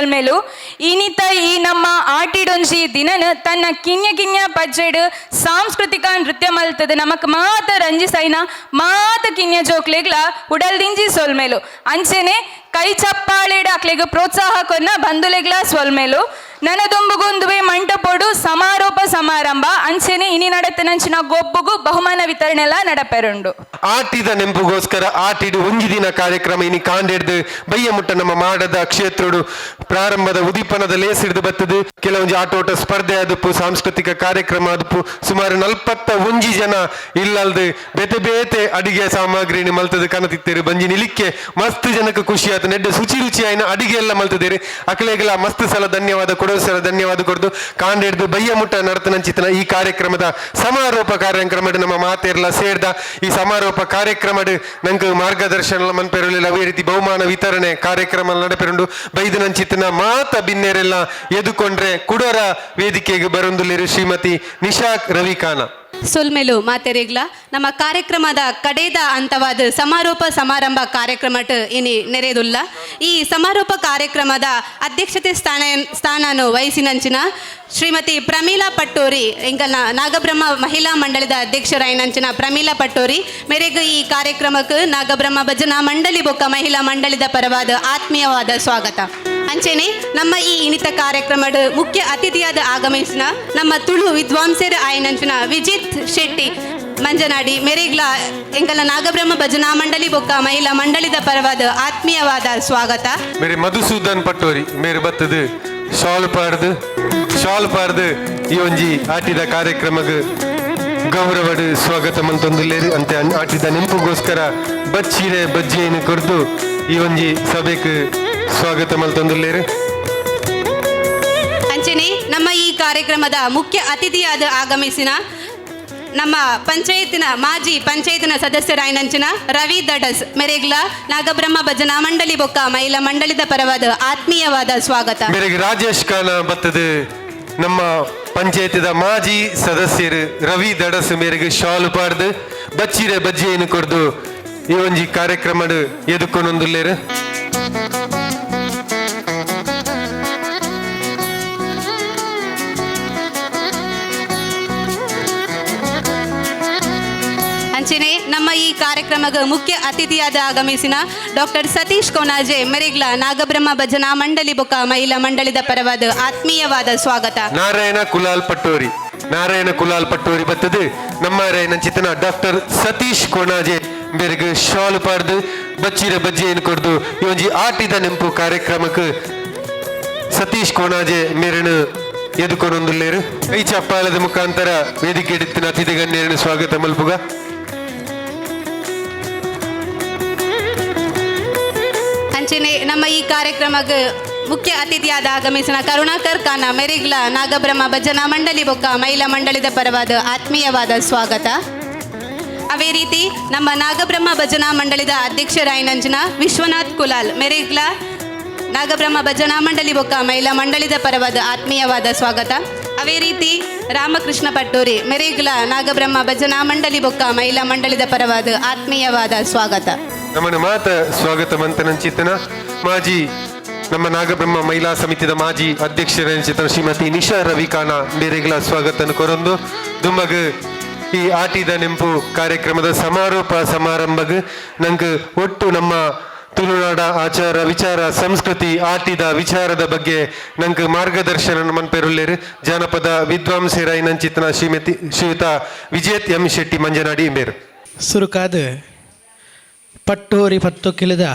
ಸೊಲ್ಮೆಲು. ಇನಿತ ಈ ನಮ್ಮ ಆಟಿಡೊಂಜಿ ದಿನನ್ ತನ್ನ ಕಿನ್ಯ ಕಿನ್ಯ ಪಜ್ಜೆಡ್ ಸಾಂಸ್ಕೃತಿಕ ನೃತ್ಯ ಮಲ್ತದ ನಮಕ್ ಮಾತ ರಂಜಿಸೈನ ಮಾತ ಕಿನ್ಯ ಜೋಕ್ಲೆಗ್ಲ ಉಡಲ್ದಿಂಜಿ ಸೊಲ್ಮೆಲು. ಅಂಚೆನೆ ಕೈ ಚಪ್ಪಾಳೆಡ್ ಅಕ್ಲೆಗ್ ಪ್ರೋತ್ಸಾಹ ಕೊನ್ನ ಬಂಧುಲೆಗ್ಲ ಸೊಲ್ಮೆಲು. ನನದೊಂಬುಗೊಂದುವೆ ಮಂಟಪೊಡು ಸಮಾರೋಪ ಸಮಾರಂಭ, ಅಂಚೆನೆ ಇನಿ ನಡತನಂಚಿನ ಗೊಬ್ಬುಗು ಬಹುಮಾನ ವಿತರಣೆಲ ನಡಪೆರುಂಡು. ಆಟಿದ ನೆಂಪುಗೋಸ್ಕರ ಆಟಿಡು ಒಂಜಿ ದಿನ ಕಾರ್ಯಕ್ರಮ ಇನಿ ಕಾಂಡೆಡ್ದು ಬಯ್ಯ ಮುಟ್ಟ ನಮ್ಮ ಮಾಡದ ಕ್ಷೇತ್ರಡು ಪ್ರಾರಂಭದ ಉದೀಪನದ ಲೇಸ್ ಹಿಡಿದು ಬತ್ತದು. ಕೆಲವೊಂಜಿ ಆಟೋಟ ಸ್ಪರ್ಧೆ ಆದಪ್ಪು, ಸಾಂಸ್ಕೃತಿಕ ಕಾರ್ಯಕ್ರಮ ಆದಪ್ಪು. ಸುಮಾರು 41 ಜನ ಇಲ್ಲಲ್ದು ಬೇತೆ ಬೇತೆ ಅಡಿಗೆ ಸಾಮಗ್ರಿని ಮಲ್ತದು ಕನತಿತ್ತೇರು. ಬಂಜಿ ನಿಲಿಕ್ಕೆ ಮಸ್ತ್ ಜನಕ್ಕೆ ಖುಷಿ ಆಯ್ತು. ನೆಡ್ಡೆ ಶುಚಿ ರುಚಿ ಆಯ್ನ ಅಡಿಗೆ ಎಲ್ಲ ಮಲ್ತದೇರು. ಅಕಲೆಗೆಲ್ಲ ಮಸ್ತ್ ಸಲ ಧನ್ಯವಾದ ಕೊಡೋ ಸಲ ಧನ್ಯವಾದ ಕೊಡ್ದು, ಕಾಂಡೆಡ್ದು ಬಯ್ಯ ಮುಟ್ಟ ನಡತನಂಚಿತನ ಈ ಕಾರ್ಯಕ್ರಮದ ಸಮಾರೋಪ ಕಾರ್ಯಕ್ರಮ ನಮ್ಮ ಮಾತೆರ್ಲ ಸೇರ್ದ. ಈ ಸಮಾರೋಪ ಕಾರ್ಯಕ್ರಮಡ್ ನಂಗೆ ಮಾರ್ಗದರ್ಶನ ಮನ್ಪೆರಲಿಲ್ಲ. ಅದೇ ರೀತಿ ಬಹುಮಾನ ವಿತರಣೆ ಕಾರ್ಯಕ್ರಮ ನಡಪೆರುಂಡು. ಬೈದನಂಚಿತನ ಮಾತ ಬಿನ್ನೆರೆಲ್ಲ ಎದುಕೊಂಡ್ರೆ ಕುಡರ ವೇದಿಕೆಗೆ ಬರೊಂದುಲ್ಲೆರ್ ಶ್ರೀಮತಿ ನಿಶಾಕ್ ರವಿಖಾನ. ಸೊಲ್ಮೆಲು ಮಾತೆರೆಗ್ಲ. ನಮ್ಮ ಕಾರ್ಯಕ್ರಮದ ಕಡೇದ ಹಂತವಾದ ಸಮಾರೋಪ ಸಮಾರಂಭ ಕಾರ್ಯಕ್ರಮಟ್ ಇನಿ ನೆರೆದುಲ್ಲ. ಈ ಸಮಾರೋಪ ಕಾರ್ಯಕ್ರಮದ ಅಧ್ಯಕ್ಷತೆ ಸ್ಥಾನನು ವಹಿಸಿನಂಚಿನ ಶ್ರೀಮತಿ ಪ್ರಮೀಲಾ ಪಟ್ಟೋರಿ, ಎಂಕಲ್ನ ನಾಗಬ್ರಹ್ಮ ಮಹಿಳಾ ಮಂಡಳಿದ ಅಧ್ಯಕ್ಷರಾಯಿನಂಚಿನ ಪ್ರಮೀಲಾ ಪಟ್ಟೋರಿ ಮೇರೆಗ್ ಈ ಕಾರ್ಯಕ್ರಮಕ್ಕೆ ನಾಗಬ್ರಹ್ಮ ಭಜನಾ ಮಂಡಳಿ ಬೊಕ್ಕ ಮಹಿಳಾ ಮಂಡಳಿದ ಪರವಾದ ಆತ್ಮೀಯವಾದ ಸ್ವಾಗತ. ಅಂಚೆನೆ ನಮ್ಮ ಈ ಇನಿತ ಕಾರ್ಯಕ್ರಮದ ಮುಖ್ಯ ಅತಿಥಿಯಾದ ಆಗಮಿಸಿನ ನಮ್ಮ ತುಳು ವಿದ್ವಾಂಸರ ಆಯನಂಚಿನ ವಿಜಿತ್ ಶೆಟ್ಟಿ ಮಂಜನಾಡಿ ಮೆರೆಗ್ಲ ಎಂಕಲ್ನ ನಾಗಬ್ರಹ್ಮ ಭಜನಾ ಮಂಡಳಿ ಬೊಕ್ಕ ಮಹಿಳಾ ಮಂಡಳಿದ ಪರವಾದ ಆತ್ಮೀಯವಾದ ಸ್ವಾಗತ. ಮೇರೆ ಮಧುಸೂದನ್ ಪಟ್ಟೋರಿ ಮೇರೆ ಬತ್ತದು ಶಾಲ್ ಪಾಡ್ದು, ಶಾಲ್ ಪಾಡ್ದು ಈ ಒಂಜಿ ಆಟಿದ ಕಾರ್ಯಕ್ರಮಗ್ ಗೌರವಡ್ ಸ್ವಾಗತ ಮಂತೊಂದುಲ್ಲೇರು. ಅಂತೆ ಆಟಿದ ನೆಂಪುಗೋಸ್ಕರ ಬಚ್ಚಿರೆ ಬಜ್ಜಿಯನ್ನು ಕೊರ್ದು ಈ ಒಂಜಿ ಸಭೆಕ್ ಸ್ವಾಗತ ಮಲ್ತೊಂದುಲ್ಲೇರು. ಅಂಚೆನೆ ನಮ್ಮ ಈ ಕಾರ್ಯಕ್ರಮದ ಮುಖ್ಯ ಅತಿಥಿಯಾದ ಆಗಮಿಸಿನ ನಮ್ಮ ಪಂಚಾಯತಿನ ಮಾಜಿ ಪಂಚಾಯತಿನ ಸದಸ್ಯರಾಯಿನಂಚಿನ ರವಿ ದಡಸ್ ಮೆರೆಗ್ಲ ನಾಗಬ್ರಹ್ಮ ಭಜನಾ ಮಂಡಳಿ ಬೊಕ್ಕ ಮಹಿಳಾ ಮಂಡಳಿದ ಪರವಾದ ಆತ್ಮೀಯವಾದ ಸ್ವಾಗತ. ಮೇರೆಗೆ ರಾಜೇಶ್ ಖಾನ ಬತ್ತದು. ನಮ್ಮ ಪಂಚಾಯತಿದ ಮಾಜಿ ಸದಸ್ಯರು ರವಿ ದಡಸ್ ಮೇರೆಗೆ ಶಾಲು ಪಾಡ್ದು, ಬಚ್ಚಿರೆ ಬಜ್ಜಿಯನ್ನು ಕೊರ್ದು ಈ ಒಂಜಿ ಕಾರ್ಯಕ್ರಮಡ್ ಎದುಕೊಂಡೊಂದುಲ್ಲೇರು. ಅಂಚೆನೆ ನಮ್ಮ ಈ ಕಾರ್ಯಕ್ರಮದ ಮುಖ್ಯ ಅತಿಥಿಯಾದ ಆಗಮಿಸಿನ ಡಾಕ್ಟರ್ ಸತೀಶ್ ಕೋನಾಜೆ ಮೆರೆಗ್ಲ ನಾಗಬ್ರಹ್ಮ ಭಜನಾ ಮಂಡಳಿ ಬೊಕ್ಕ ಮಹಿಳಾ ಮಂಡಳಿದ ಪರವಾದ ಆತ್ಮೀಯವಾದ ಸ್ವಾಗತ. ನಾರಾಯಣ ಕುಲಾಲ್ ಪಟ್ಟೋರಿ, ನಾರಾಯಣ ಕುಲಾಲ್ ಪಟ್ಟೋರಿ ಬತ್ತದು. ನಮ್ಮ ಚಿತನ ಡಾಕ್ಟರ್ ಸತೀಶ್ ಕೋಣಾಜೆ ಬೇರೆಗ್ ಶಾಲು ಪಾಡ್ದು, ಬಚ್ಚಿರ ಬಜ್ಜಿಯನ್ನು ಕೊರ್ದು ಈ ಒಂಜಿ ಆಟಿದ ನೆಂಪು ಕಾರ್ಯಕ್ರಮಕ್ಕೆ ಸತೀಶ್ ಕೋಣಾಜೆ ಮೇರನು ಎದುಕೊಂಡೊಂದುಲ್ಲೇರು. ಕೈ ಚಪ್ಪಾಳದ ಮುಖಾಂತರ ವೇದಿಕೆ ಎಡಿತ್ತಿನ ಅತಿಥಿ ಗಣ್ಯರನ್ನು ಸ್ವಾಗತ ಮಲ್ಪುಗ. ಅಂಚೆನೆ ನಮ್ಮ ಈ ಕಾರ್ಯಕ್ರಮಕ್ಕೆ ಮುಖ್ಯ ಅತಿಥಿಯಾದ ಆಗಮಿಸಿನ ಕರುಣಾಕರ್ ಖಾನ ಮೆರಿಗ್ಲ ನಾಗಬ್ರಹ್ಮ ಭಜನಾ ಮಂಡಳಿ ಬೊಕ್ಕ ಮಹಿಳಾ ಮಂಡಳಿದ ಪರವಾದ ಆತ್ಮೀಯವಾದ ಸ್ವಾಗತ. ಅದೇ ರೀತಿ ನಮ್ಮ ನಾಗಬ್ರಹ್ಮ ಭಜನಾ ಮಂಡಳಿದ ಅಧ್ಯಕ್ಷರಾಯಿನಂಚಿನ ವಿಶ್ವನಾಥ್ ಕುಲಾಲ್ ಮೆರಿಗ್ಲ ನಾಗಬ್ರಹ್ಮ ಭಜನಾ ಮಂಡಳಿ ಬೊಕ್ಕ ಮಹಿಳಾ ಮಂಡಳಿದ ಪರವಾದ ಆತ್ಮೀಯವಾದ ಸ್ವಾಗತ. ಅದೇ ರೀತಿ ರಾಮಕೃಷ್ಣ ಪಟ್ಟೂರಿ ಮೆರಿಗ್ಲ ನಾಗಬ್ರಹ್ಮ ಭಜನಾ ಮಂಡಳಿ ಬೊಕ್ಕ ಮಹಿಳಾ ಮಂಡಳಿದ ಪರವಾದ ಆತ್ಮೀಯವಾದ ಸ್ವಾಗತ. ನಮ್ಮನ್ನು ಮಾತ ಸ್ವಾಗತ ಮಂತನಂಚಿತನ ಮಾಜಿ ನಮ್ಮ ನಾಗಬ್ರಹ್ಮ ಮಹಿಳಾ ಸಮಿತಿದ ಮಾಜಿ ಅಧ್ಯಕ್ಷರ ಶ್ರೀಮತಿ ನಿಶಾ ರವಿಖಾನ ಬೇರೆಗಳ ಸ್ವಾಗತ ಕೊರೊಂದು, ದುಮ್ಮಗ್ ಈ ಆಟಿದ ನೆಂಪು ಕಾರ್ಯಕ್ರಮದ ಸಮಾರೋಪ ಸಮಾರಂಭಗ್ ನಂಗೆ ಒಟ್ಟು ನಮ್ಮ ತುಳುನಾಡ ಆಚಾರ ವಿಚಾರ ಸಂಸ್ಕೃತಿ ಆಟಿದ ವಿಚಾರದ ಬಗ್ಗೆ ನಂಗೆ ಮಾರ್ಗದರ್ಶನ ಮನ್ಪೆರುಲ್ಲೇರು ಜಾನಪದ ವಿದ್ವಾಂಸರಾಯಿನಂಚಿತನ ಶ್ರೀಮತಿ ಶ್ರೀಯುತ ವಿಜೇತ್ ಎಂ ಶೆಟ್ಟಿ ಮಂಜನಾಡಿ ಇಂಬೇರು. ಸುರುಕಾದ ಪಟ್ಟೋರಿ ಪತ್ತು ಕಿಲಿದ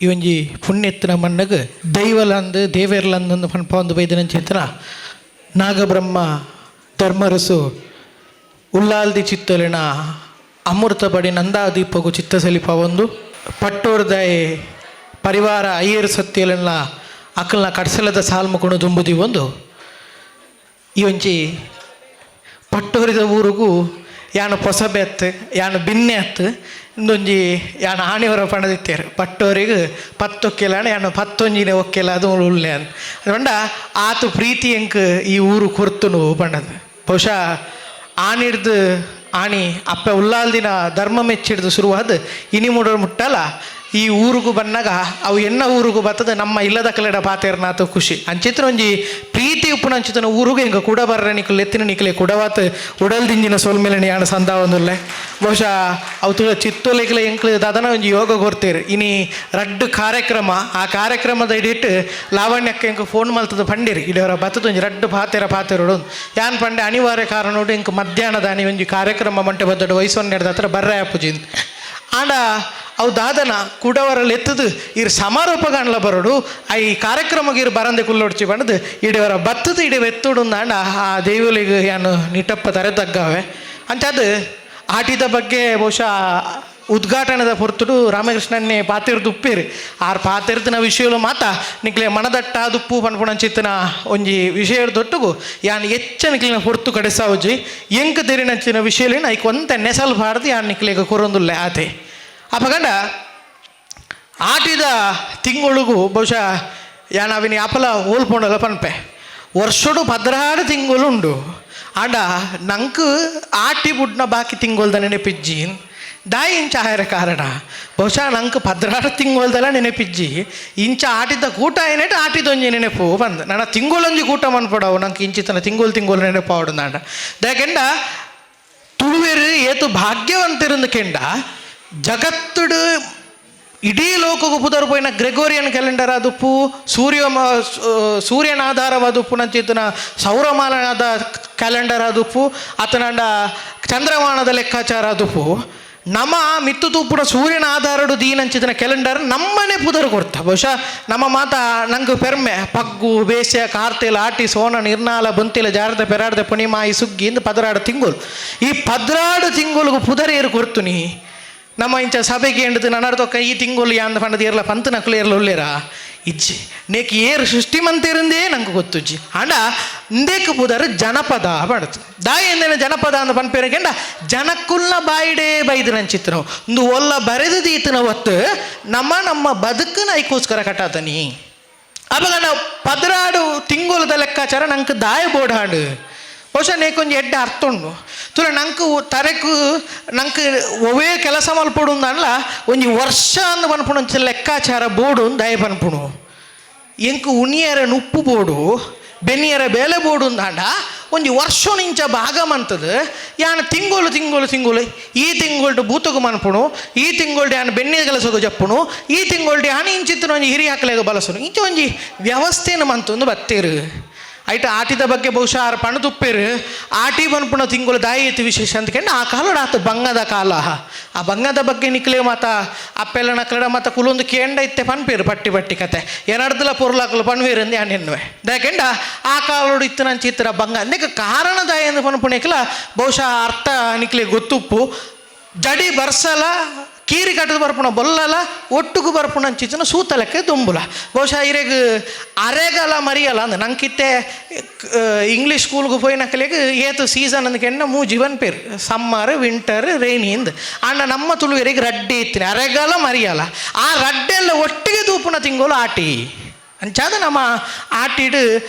ಈ ಒಂಜಿ ಪುಣ್ಯತ್ತಿನ ಮಣ್ಣಗ್ ದೈವಲಂದು ದೇವೆರ್ಲಂದು ಪನ್ಪ ಒಂದು ಬೈದಿನಂಚಿತ್ತನ ನಾಗಬ್ರಹ್ಮ ಧರ್ಮರಸು ಉಲ್ಲಾಲ್ದಿ ಚಿತ್ತಲಿನ ಅಮೃತ ಬಡಿ ನಂದಾದೀಪಗು ಚಿತ್ತ ಸಲಿಪ ಒಂದು ಪಟ್ಟೋರ್ದಾಯಿ ಪರಿವಾರ ಅಯ್ಯರ್ ಸತ್ಯಲೆಲ್ಲ ಅಕಲ್ನ ಕಡ್ಸಲದ ಸಾಲ್ಮುಕೊಂಡು ದುಂಬುದಿ ಒಂದು ಈ ಒಂಜಿ ಪಟ್ಟೋರಿದ ಊರುಗು ಯಾನು ಪೊಸಬೆ ಅತ್ತು, ಯಾನು ಬಿನ್ನೆ ಅತ್ತು. ಇಂದೊಂಜಿ ಯಾನು ಆಣಿವರ ಪಣದಿತ್ತೇರು ಪಟ್ಟೋರಿಗೆ ಪತ್ತೊಕ್ಕೆಲಾಣ ಯಾನು ಪತ್ತೊಂಜಿನೆ ಒಕ್ಕೆಲ ಅದು ಉಳ್ಳೆ ಅಂತ. ಅದು ಪಂಡ ಆತು ಪ್ರೀತಿ ಎಂಕ್ ಈ ಊರು ಕೊರ್ತುನು ಪಂಡದು. ಬಹುಶಃ ಆಣಿಡ್ದು ಆಣಿ ಅಪ್ಪೆ ಉಲ್ಲಾಲ್ದಿನ ಧರ್ಮ ಮೆಚ್ಚಿಡ್ದು ಶುರುವಾದ ಇನಿ ಮುಡ ಮುಟ್ಟಲ್ಲ. ಈ ಊರುಗು ಬನ್ನಾಗ ಅವು ಎನ್ನ ಊರುಗು ಬರ್ತದೆ ನಮ್ಮ ಇಲ್ಲದ ಕಲೆಡ ಪಾತೇರ್ನಾತು ಖುಷಿ ಅಂಚಿತ್ರ ಒಂಜಿ ಪ್ರೀತಿ ಉಪ್ಪುನ ಅಂಚಿತನ ಊರುಗು ಎಂಕ ಕುಡ ಬರ್ರೆ ನಿಕುಲು ಎತ್ತಿನ ನಿಕಲೆ ಕುಡವಾತ್ ಉಡಲ್ದಿಂಜಿನ ಸೊಲ್ಮೆಲೆ ಯಾಣ ಸಂದ ಒಂದುಲ್ಲೆ. ಬಹುಶಃ ಅವು ತುಳ ಚಿತ್ತೊಲೆಗ್ಲ ಎಂಕ್ಲು ದಾದನ ಒಂಜಿ ಯೋಗ ಕೊರ್ತೀರು. ಇನಿ ರಡ್ಡು ಕಾರ್ಯಕ್ರಮ, ಆ ಕಾರ್ಯಕ್ರಮದ ಇಡಿಟ್ಟು ಲಾವಣ್ಯಕ್ಕೆ ಎಂಕ್ ಫೋನ್ ಮಲ್ತದ ಪಂಡಿರಿ ಇಡವರ ಬತ್ತದ ಒಂಜಿ ರಡ್ಡು ಪಾತೆರ ಪಾತೆರೋಡು ಯಾನ್ ಪಂಡೆ ಅನಿವಾರ್ಯ ಕಾರಣೋಡು ಎಂಕ್ ಮಧ್ಯಾಹ್ನದ ಅನಿ ಒಂಜಿ ಕಾರ್ಯಕ್ರಮ ಮಂಟೆ ಬದ್ದಡು ವಯಸ್ಸೊನ್ನೆಡ್ದ ಹತ್ರ ಬರ್ರೆ ಆಪುಜಿ ಆಂಡ ಅವು ದಾದನ ಕುಡವರಲ್ಲಿ ಎತ್ತದು ಇರ್ ಸಮಾರೋಪ ಕಾಣ್ಲ ಬರೋಡು ಆ ಈ ಕಾರ್ಯಕ್ರಮಕ್ಕೆ ಇರು ಬರಂದೆ ಕುಲ್ಲೊಡ್ಚಿ ಬಂಡದು ಇಡವರ ಬತ್ತದು ಇಡವ ಎತ್ತುಡು ಅಂಡ ಆ ದೇವಲಿಗೆ ಯಾನು ನಿಟಪ್ಪ ತರೆ ತಗ್ಗಾವೆ ಅಂಚಾದ ಆಟಿದ ಬಗ್ಗೆ ಬಹುಶಃ ಉದ್ಘಾಟನೆದ ಹೊರತುಡು ರಾಮಕೃಷ್ಣನ್ನೇ ಪಾತಿರ್ದು ಉಪ್ಪೇರು ಆರ್ ಪಾತಿರ್ದಿನ ವಿಷಯಲು ಮಾತ ನಿಕ್ಲೆ ಮನದಟ್ಟ ದುಪ್ಪು ಪನ್ಪುಣಂಚಿತ್ತನ ಒಂಜಿ ವಿಷಯ ದೊಟ್ಟುಗು ಯಾನ್ ಎಚ್ಚ ನಿಕ್ಲಿನ ಹೊರ್ತು ಕಡೆಸಾವುಜಿ ಎಂಕ್ ತೆರಿನಂಚಿನ ವಿಷಯಲೇನ ಐಕ್ ಒಂತೆ ನೆಸಲ್ ಬಾರ್ದು ಯಾನ್ ನಿಕ್ಲೆಗ್ ಕೊರೊಂದುಲ್ಲೆ ಆತೆ. ಅಪಗಂಡ ಆಟಿದ ತಿಂಗೊಳುಗು ಬಹುಶಃ ಯಾನ್ ಅವಿನಿ ಅಪಲ ಓಲ್ಪೊಂಡಲ ಪನ್ಪೆ ವರ್ಷಡು 16 ತಿಂಗಳು ಉಂಡು ಆಂಡ ನಂಕ್ ಆಟಿ ಬುಡ್ನ ಬಾಕಿ ತಿಂಗೊಳ್ದ ನೆನಪಿಜ್ಜಿ ದಾಯಿ ಇಂಚ ಆಯರ ಕಾರಣ ಬಹುಶಃ ನಂಕ್ 16 ತಿಂಗೊಳ್ದಲ ನೆನಪಿಜ್ಜಿ ಇಂಚ ಆಟಿದ ಕೂಟ ಏನೇಟ ಆಟಿದೊಂಜಿ ನೆನಪು ಬಂದು ನನ್ನ ತಿಂಗಳೊಂಜಿ ಕೂಟ ಮನ್ಪಡವು ನಂಗೆ ಇಂಚಿತನ ತಿಂಗೊಳು ತಿಂಗೊಳು ನೆನಪು ಆವಡು ನಾಂಡ ದಾಕೆಂಡ ತುಳುವೆರು ಏತು ಭಾಗ್ಯವಂತಿರಂದು ಕೆಂಡ ಜಗತ್ತುಡು ಇಡೀ ಲೋಕకు ಪುದರ್ ಪೋಯಿನ ಗ್ರೆಗೋರಿಯನ್ ಕ್ಯಾಲೆಂಡರ್ ಅದುಪ್ಪು ಸೂರ್ಯ ಸೂರ್ಯನ ಆಧಾರವಾದುಪ್ಪು ನಂಚಿತನ ಸೌರಮಾನದ ಕ್ಯಾಲೆಂಡರ್ ಅದುಪ್ಪು ಆತನಂಡ ಚಂದ್ರಮಾನದ ಲೆಕ್ಕಾಚಾರ ಅದುಪ್ಪು ನಮ್ಮ ಮಿತ್ತು ತೂಪುನ ಸೂರ್ಯನ ಆಧಾರಡು ದೀನಂಚಿತನ ಕ್ಯಾಲೆಂಡರ್ ನಮ್ಮನೆ ಪುದರ್ ಕೊರ್ತ. ಬಹುಶಃ ನಮ್ಮ ಮಾತ ನಂಗೆ ಪೆರ್ಮೆ ಪಗ್ಗು ಬೇಸ್ಯ ಕಾರ್ತೆಲ ಆಟಿ ಸೋನ ನಿರ್ನಾಲ ಬೊಂತಿಲ ಜಾರದ ಪೆರಾಡ್ದ ಪುಣಿಮಾಯಿ ಸುಗ್ಗಿ ಇಂದು 16 ತಿಂಗಳು ಈ 16 ತಿಂಗಳಿಗೆ ಪುದರ್ ಏರು ಕೊರ್ತುನಿ ನಮ್ಮ ಇಂಚ ಸಭೆಗೆ ಎಂಡದು ನನ್ನರ್ತೊಕ್ಕ ಈ ತಿಂಗಳು ಯಾಂದ ಪಂಡದ ಏರ್ಲ ಪಂತ ನಕಲು ಏರ್ಲ ಉಲ್ಲೇರಾ ಇಜ್ಜಿ ನೇಕ್ ಏರು ಸೃಷ್ಟಿ ಮಂತಿರಂದೇ ನಂಗೆ ಗೊತ್ತುಜ್ಜಿ ಅಂಡ ಇಂದೇಕು ಪುದರ್ ಜನಪದ ಪಡತು ದಾಯಿ ಎಂದೇನ ಜನಪದ ಅಂದ ಪನ್ಪೇರಕೆಂಡ ಜನಕ್ಕುಲ್ನ ಬಾಯಿಡೇ ಬೈದು ನಂಚಿತ್ತನು ಒಂದು ಒಲ್ಲ ಬರೆದು ದೀತನ ಒತ್ತು ನಮ್ಮ ನಮ್ಮ ಬದುಕನ ಐಕೋಸ್ಕರ ಕಟ್ಟಾತನಿ. ಅವಾಗ ನಾವು 16 ತಿಂಗುಲದ ಲೆಕ್ಕಾಚಾರ ನಂಗೆ ದಾಯ ಬೋರ್ಡ್ ಹಾಡು ಬಹುಶಃ ನೇಕೊಂಜಿ ಎಡ್ಡೆ ಅರ್ಥ ಉಂಡು ತುಲ ನಂಗೆ ತರೆಕು ನಂಗೆ ಒವೇ ಕೆಲಸ ಮಲ್ಪೊಡು ಅಲ್ಲ ಒಂಜಿ ವರ್ಷ ಅಂದ್ ಪನ್ಪುಣ ಒಂಚ ಲೆಕ್ಕಾಚಾರ ಬೋಡು ದಯ ಪನ್ಪುಣು ಎಂಕ್ ಉಣಿಯರ ನುಪ್ಪು ಬೋಡು ಬೆನ್ನಿಯರ ಬೇಲೆ ಬೋಡು ಅಂದಾಂಡ ಒಂಜಿ ವರ್ಷ ನಿಂಚ ಭಾಗ ಮಂತದು ಯಾನ್ ತಿಂಗೋಲು ತಿಂಗೋಲು ತಿಂಗೋಲು ಈ ತಿಂಗೋಲ್ಡು ಬೂತಗು ಮನ್ಪುಣು ಈ ತಿಂಗೋಲ್ಡು ಯಾನ್ ಬೆನ್ನಿಯ ಕೆಲಸಗು ಜಪ್ಪುಣು ಈ ತಿಂಗೋಲ್ಡು ಯಾನ್ ಇಂಚಿತ್ತಿನ ಒಂಜಿ ಹಿರಿಯ ಹಾಕಲೆಗ ಬಲಸುನು ಇಂಚ ಒಂಜಿ ವ್ಯವಸ್ಥೆನ ಮಂತೊಂದು ಬತ್ತೇರು. ಐಟ ಆಟಿದ ಬಗ್ಗೆ ಬಹುಶಃ ಆರು ಪಣ ತುಪ್ಪೇರು ಆಟಿ ಪನ್ಪುಣ ತಿಂಗಳು ದಾಯಿ ಇತ್ತು ವಿಶೇಷ ಅಂತಕೆಂಡ ಆ ಕಾಲಡ್ ಆತ ಬಂಗದ ಕಾಲ ಆ ಬಂಗದ ಬಗ್ಗೆ ನಿಕ್ಲೆ ಮಾತ ಅಪ್ಪೆಲ್ಲ ನಕ್ಲಡ ಮಾತ ಕುಲೊಂದು ಕೇಂಡ ಇತ್ತೆ ಪನ್ಪೇರು ಪಟ್ಟಿ ಪಟ್ಟಿ ಕತೆ ಏನರ್ದಲ ಪೊರ್ಲಾಕಲು ಪನ್ವೇರು ಅಂದೆ ಎನ್ನುವೆ ದಾಕೆಂಡ ಆ ಕಾಲೋಡು ಇತ್ತು ನನ್ನ ಚಿತ್ರ ಬಂಗ ಅಂದಕ್ಕೆ ಕಾರಣ ದಾಯಿ ಎಂದು ಪನ್ಪುಣಿಕ್ಲ ಬಹುಶಃ ಅರ್ಥ ನಿಕ್ಲೆ ಗೊತ್ತುಪ್ಪು ಜಡಿ ಬರ್ಸಲ ಕೀರಿ ಕಟ್ಟದು ಬರ್ಪುಣ ಬೊಲ್ಲಲ ಒಟ್ಟುಗು ಬರ್ಪುಣ ಅಂಚಿನ ಸೂತಲಕ್ಕೆ ದುಂಬುಲ ಬಹುಶಃ ಇರೆಗ್ ಅರೆಗಲ ಮರಿಯಲ್ಲ ಅಂದ್ ನಂಕಿತ್ತೆ ಇಂಗ್ಲೀಷ್ ಸ್ಕೂಲ್ಗೆ ಪೋಯಿನಕಲೆಗ್ ಏತು ಸೀಸನ್ ಅಂದ್ಕೆಣ್ಣ ಮೂಜಿ ಪೇರು summer winter rainy ಇಂದ್ ಅಣ್ಣ ನಮ್ಮ ತುಳುವೆರಿಗೆ ರಡ್ಡೆ ಇತ್ತಿನ ಅರೆಗಲ ಮರಿಯಲ್ಲ ಆ ರಡ್ಡೆಲ್ಲ ಒಟ್ಟಿಗೆ ತೂಪುನ ತಿಂಗಳು ಆಟಿ ಅಂಚಾದ ನಮ್ಮ ಆಟಿಡು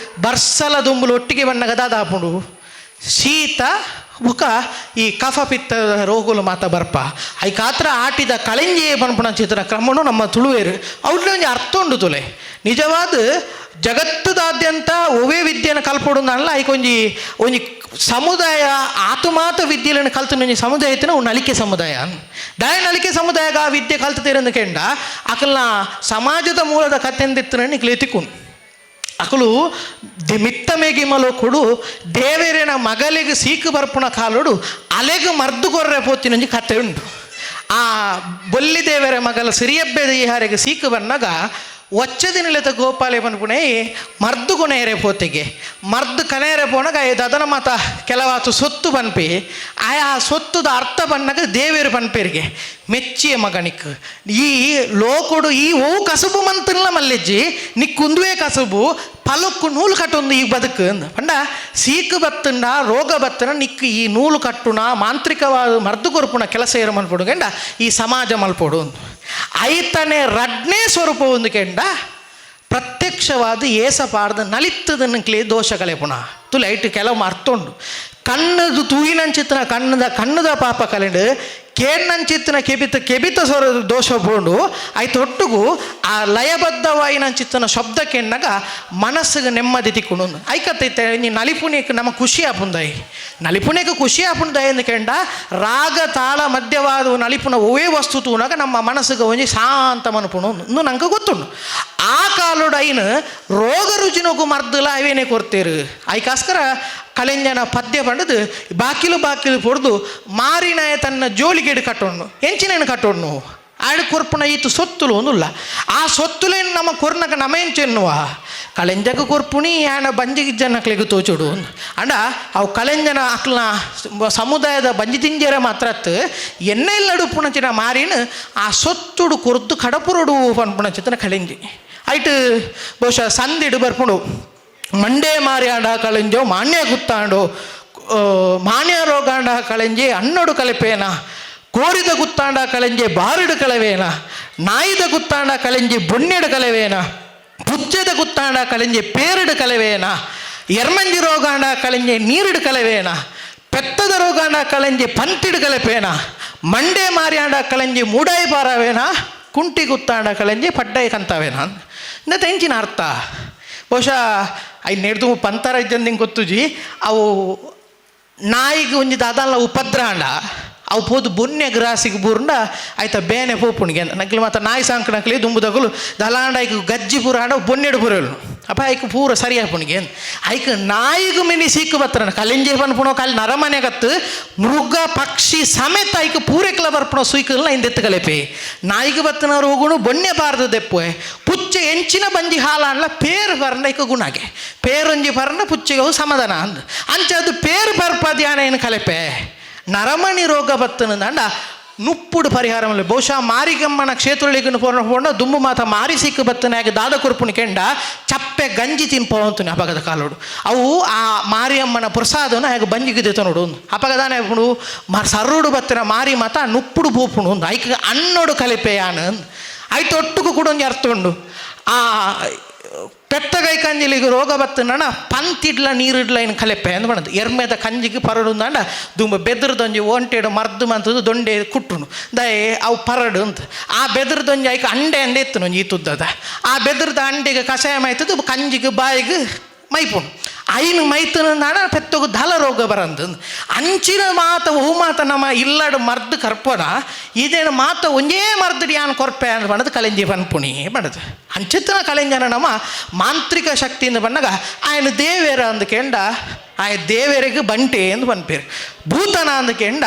ಬರ್ಸಲ ದುಂಬುಲು ಒಟ್ಟಿಗೆ ಬಣ್ಣಗ ದಾದಾಪುಂಡು ಶೀತ ಬುಕ ಈ ಕಫ ಪಿತ್ತ ರೋಗುಲು ಮಾತ ಬರ್ಪ ಐಕಾತ್ರ ಆಟಿದ ಕಳೆಂಜಿ ಪನ್ಪುಣ ಚಿತ್ರ ಕ್ರಮನು ನಮ್ಮ ತುಳುವೇರು ಅವ್ರಲ್ಲಿ ಒಂಜಿ ಅರ್ಥ ಉಂಡು ತುಲೆ ನಿಜವಾದ ಜಗತ್ತದಾದ್ಯಂತ ಒವೇ ವಿದ್ಯೆನ ಕಲ್ಪೊಡು ಅಲ್ಲ ಐಕೊಂಜಿ ಒಂಜಿ ಸಮುದಾಯ ಆತುಮಾತ ವಿದ್ಯೆలను ಕಲ್ತು ಒಂಜಿ ಸಮುದಾಯ ಇತ್ತಿನ ಅವು ನಲಿಕೆ ಸಮುದಾಯ ದಾಯ ನಲಿಕೆ ಸಮುದಾಯಗ ಆ ವಿದ್ಯೆ ಕಲ್ತು ಕೆಂಡ ಅಕಲ್ನ ಸಮಾಜದ ಮೂಲದ ಕತ್ತೆಂದಿತ್ತನ ನಿಕ್ಲೆ ತಿಕ್ಕುನು ಅಕಲು ಮಿತ್ತಮೇಗಿಮಲೋ ಕೊಡು ದೇವೇರಿನ ಮಗಲಿಗೆ ಸೀಕು ಬರ್ಪುಣ ಕಾಲೋಡು ಅಲೆಗ್ ಮರ್ದು ಕೊರ್ರೆ ಪೋತಿನೊಂಜಿ ಕತೆ ಉಂಟು. ಆ ಬೊಲ್ಲಿ ದೇವರ ಮಗಲ ಸಿರಿಯಬ್ಬೆ ಈಹಾರಿಗೆ ಸೀಕು ಬನ್ನಾಗ ಒಚ್ಚದಿನಲೆತ ಗೋಪಾಲೆ ಪನ್ಪುಣೆ ಮರ್ದು ಕೊನೆಯರೆ ಪೋತಿಗೆ ಮರ್ದು ಕನೆಯರೆ ಪೋನಾಗ ದದನ ಮಾತ ಕೆಲವಾತು ಸೊತ್ತು ಪನ್ಪಿ ಆಯಾ ಸೊತ್ತುದ ಅರ್ಥ ಬನ್ನಾಗ ದೇವೇರು ಪನ್ಪೇರಿಗೆ ಮೆಚ್ಚಿಯ ಮಗನಿಕ್ ಈ ಲೋಕೊಡು ಈ ಓ ಕಸುಬು ಮಂತಲ್ಲ ಮಲ್ಲೆಜ್ಜಿ ನಿಕ್ಕುಂದುವೆ ಕಸುಬು ಪಲಕ್ಕು ನೂಲು ಕಟ್ಟೊಂದು ಈ ಬದುಕು ಅಂದ ಪಂಡ ಸೀಕು ಬತ್ತುಂಡ ರೋಗ ಬತ್ತನ ನಿಕ್ಕು ಈ ನೂಲು ಕಟ್ಟುಣ ಮಾಂತ್ರಿಕವಾದ ಮರ್ದು ಕೊರ್ಪುಣ ಕೆಲಸ ಏರು ಮಲ್ಪೊಡು ಕೆಂಡ ಈ ಸಮಾಜ ಮಲ್ಪೊಡು ಐತನೆ ರಡ್ನೇ ಸ್ವರೂಪ ಒಂದು ಕೆಂಡ ಪ್ರತ್ಯಕ್ಷವಾದ ಏಸ ಪಾಡ್ದ ನಲಿತ್ತದನ್ನಕ್ಲೆ ದೋಷ ಕಲೆಪುಣ ತುಲೆ ಐಟ್ ಕೆಲವು ಅರ್ಥ ಉಂಡು ಕಣ್ಣದು ತೂಯಿನಂಚಿತ್ರ ಕಣ್ಣದ ಕಣ್ಣದ ಪಾಪ ಕಲೆಂಡು ಕೇಣ್ಣಂಚಿತ್ತಿನ ಕೆಬಿತ ಕೆಬಿತ ಸ್ವರ ದೋಷ ಪೋಂಡು ಐತೊಟ್ಟುಗು ಆ ಲಯಬದ್ಧವಾಯಿನಂಚಿತ್ತಿನ ಶಬ್ದ ಕೆಣ್ಣಗ ಮನಸ್ಸಿಗೆ ನೆಮ್ಮದಿ ತಿಕ್ಕೊಂಡು ಐಕತ್ತೈತೆ. ನೀ ನಲಿಪುಣಿಗೆ ನಮ್ಮ ಖುಷಿ ಆಪುಂದಾಯಿ, ನಲಿಪುಣಿಗೆ ಖುಷಿ ಆಪುಂದಾಯಿ ಎಂದ ರಾಗ ತಾಳ ಮಧ್ಯವಾದ ನಲಿಪುನ ಒವೇ ವಸ್ತು ತೂನಾಗ ನಮ್ಮ ಮನಸ್ಸಿಗೆ ಒಂಜಿ ಶಾಂತ ಮನುಪುಣು ಇನ್ನು ನಂಗೆ ಗೊತ್ತುಂಡು. ಆ ಕಾಲುಡು ಐನು ರೋಗ ರುಜಿನಗು ಮರ್ದಲ ಅವೇನೇ ಕೊಡ್ತೇರು. ಐಕಾಸ್ಕರ ಕಲೆಂಜನ ಪದ್ಯ ಪಂಡದು ಬಾಕಿಲು ಬಾಕಿಲು ಪೊಡ್ದು ಮಾರಿನಾಯ ತನ್ನ ಜೋಳಿಗೆಡು ಕಟ್ಟೋಣ್ಣು ಎಂಚಿನೇನು ಕಟ್ಟೋಣ್ಣು ಆಡು ಕೊರ್ಪುನ ಈತು ಸೊತ್ತುಲು ಒಂದುಲ್ಲ. ಆ ಸೊತ್ತುಲೇನು ನಮ್ಮ ಕೊರ್ನಕ ನಮ ಎಂಚೆನ್ನುವ ಕಳೆಂಜಗ ಕೊರ್ಪುಣಿ ಆಣ ಬಂಜಿಗೆ ಜನಕ್ಲೆಗ್ ತೋಚುಡು ಅಂಡ ಅವು ಕಳೆಂಜನ ಅಕ್ಲನ ಸಮುದಾಯದ ಬಂಜಿ ತಿಂಜರ ಮಾತ್ರ ಎಣ್ಣೆ ನಡುಪುಣಚಿನ ಮಾರಿನ ಆ ಸೊತ್ತುಡು ಕೊರ್ದು ಕಡಪುರಡು ಪನ್ಪುಣಚಿತನ ಕಳೆಂಜಿ ಐಟ್ ಬಹುಶಃ ಸಂದಿಡು ಬರ್ಪುಂಡು. ಮಂಡೇ ಮಾರಿಯಾಂಡ ಕಳೆಂಜೋ ಮಾನ್ಯ ಗುತ್ತಾಂಡೋ ಮಾನ್ಯ ರೋಗಾಂಡ ಕಳೆಂಜಿ ಅನ್ನೋಡು ಕಲೆಪೇನ, ಕೋರಿದ ಗುತ್ತಾಂಡ ಕಳೆಂಜೆ ಬಾರಿಡು ಕಳವೇನ, ನಾಯಿದ ಗುತ್ತಾಂಡ ಕಳೆಂಜಿ ಬೊಣ್ಣೆಡು ಕಲೆವೇನ, ಪುಚ್ಚದ ಗುತ್ತಾಂಡ ಕಳೆಂಜೆ ಪೇರಡು ಕಲೆವೇನ, ಎರ್ಮಂಜಿ ರೋಗಾಂಡ ಕಳೆಂಜೆ ನೀರಿಡು ಕಲೆವೇನ, ಪೆತ್ತದ ರೋಗಾಂಡ ಕಳೆಂಜೆ ಪಂತಿಡು ಕಲೆಪೇನ, ಮಂಡೆ ಮಾರಿಯಾಂಡ ಕಳೆಂಜಿ ಮೂಡಾಯಿ ಪಾರವೇನ, ಕುಂಟಿ ಗುತ್ತಾಂಡ ಕಳೆಂಜಿ ಪಡ್ಡಾಯಿ ಕಂತವೇನ. ಇಂದ ಎಂಚಿನ ಅರ್ಥ ಬಹುಶಃ I ನೆಡ್ದು ಪಂತರ ಇದ್ದಂದು ಗೊತ್ತುಜಿ. ಅವು ನಾಯಿಗೆ ಒಂಜಿ ದಾದಾಲ ಉಪದ್ರ ಅಂಡ ಅವು ಪೋದು ಬೊನ್ನೆ ಗ್ರಾಸಿಗೆ ಬೂರ್ಂಡ ಆಯ್ತಾ ಬೇನೆ ಪೋಪುಣಿಗೆ ನಕ್ಲಿ ಮಾತ ನಾಯಿ ಸಾಂಕ್ ನಕ್ಲಿ ದುಂಬುದಗುಲು ದಲಾಂಡ ಐಕ್ ಗಜ್ಜಿ ಪೂರ ಆಂಡ ಬೊನ್ನೆಡು ಪೂರಲು ಅಪ್ಪ ಐಕ್ ಪೂರ ಸರಿ ಆಪುಣಿಗೆ. ಐಕ್ ನಾಯಿಗು ಮಿನಿ ಸೀಕು ಬತ್ತರಣ ಕಲಿಂಜೆ ಪನ್ಪುಣೋ ಕಾಲಿ ನರಮನೆ ಕತ್ತು ಮೃಗ ಪಕ್ಷಿ ಸಮೇತ ಐಕ್ ಪೂರೆಕ್ಲ ಬರ್ಪುಣೋ ಸುಯ್ಕಲ್ನ ಇಂದೆತ್ತು ಕಲೆಪೆ. ನಾಯಿಗೆ ಬತ್ತನ ರೋಗುಣು ಬೊನ್ನೆ ಬಾರ್ದು ದೆಪ್ಪೆ ಪುಚ್ಚೆ ಎಂಚಿನ ಬಂಜಿ ಹಾಲಾಂಡ್ಲ ಪೇರು ಪರ್ನ ಐಕ ಗುಣಗೆ ಪೇರೊಂಜಿ ಪರ್ನ ಪುಚ್ಚೆಗೆ ಅವು ಸಮಾಧಾನ ಅಂದ್ ಅಂಚ ಅದು ಪೇರು ಪರ್ಪದ್ಯಾನ ಏನು ಕಲೆಪೆ. ನರಮಣಿ ರೋಗ ಬತ್ತನಂದ ನುಪ್ಪುಡು ಪರಿಹಾರ ಬಹುಶಃ ಮಾರಿಗಮ್ಮನ ಕ್ಷೇತ್ರಳಿಗೆ ಪೋಣ ಪೋಣ ದುಂಬು ಮಾತ ಮಾರಿ ಸಿಕ್ಕು ಬತ್ತನಾಗಿ ದಾದ ಕುರುಪುನಿ ಕೆಂಡ ಚಪ್ಪೆ ಗಂಜಿ ತಿನ್ಪೋಂತು ಅಪಗದ ಕಾಲೋಡು. ಅವು ಆ ಮಾರಿಯಮ್ಮನ ಪ್ರಸಾದನ ಹೇಗೆ ಬಂಜಿಗೆ ನೋಡು ಅಪಗದಾನೆ ಸರ್ರುಡು ಬತ್ತಿನ ಮಾರಿ ಮಾತ ನುಪ್ಪುಡು ಪೂಪುಣು ಐಕ್ ಅನ್ನೋಡು ಕಲಿಪೆ ಯಾನು ಐತ ಒಟ್ಟುಕು ಕೂಡ ಒಂಜಿ ಅರ್ಥ ಉಂಡು. ಆ ಪೆತ್ತಗೈ ಕಂಜಿಲಿಗೆ ರೋಗ ಬತ್ತನ ಪಂತಿಡ್ಲ ನೀರಿಡ್ಲ ಏನು ಕಲೆಪೆ ಅಂದ್ ಬಣ್ಣದು ಎರ್ಮೆದ ಕಂಜಿಗೆ ಪರಡು ಅಂದ ದುಂಬ ಬೆದ್ರದೊಂಜಿ ಒಂಟೆಡು ಮರ್ದು ಮಂತದ್ದು ದೊಂಡೆ ಕುಟ್ಟುನು ದಯೆ ಅವು ಪರಡು ಅಂತ ಆ ಬೆದ್ರದೊಂಜಿ ಐಕ ಅಂಡೆ ಅಂಡೆ ಇತ್ತು ಒಂಜಿ ತುದ್ದದ ಆ ಬೆದ್ರದ ಅಂಡೆಗೆ ಕಷಾಯ ಮೈತದ್ದು ಕಂಜಿಗೆ ಬಾಯಿಗೆ ಮೈಪುಣು ಐನು ಮೈತನ ಪೆತ್ತಗು ದಲ ರೋಗ ಬರಂದು ಅಂಚಿನ ಮಾತ ಹೂ ಮಾತ ನಮ್ಮ ಇಲ್ಲಡು ಮರ್ದು ಕರ್ಪಣ ಇದೇನು ಮಾತ ಒಂದೇ ಮರ್ದು ಯಾನ್ ಕೊರ್ಪೆ ಅಂತ ಬಣ್ಣದು ಕಲೆಂಜಿ ಪನ್ಪುಣಿ ಬಣ್ಣದು ಅಂಚಿತ್ತನ ಕಲೆಂಜನ ನಮ್ಮ ಮಾಂತ್ರಿಕ ಶಕ್ತಿಯಿಂದ ಬಣ್ಣಗ ಆಯನ ದೇವೇರ ಅಂದಕೆಂಡ ಆಯ ದೇವೇರಿಗೆ ಬಂಟೆ ಎಂದು ಪನ್ಪೇರು ಭೂತನ ಅಂದಕೆಂಡ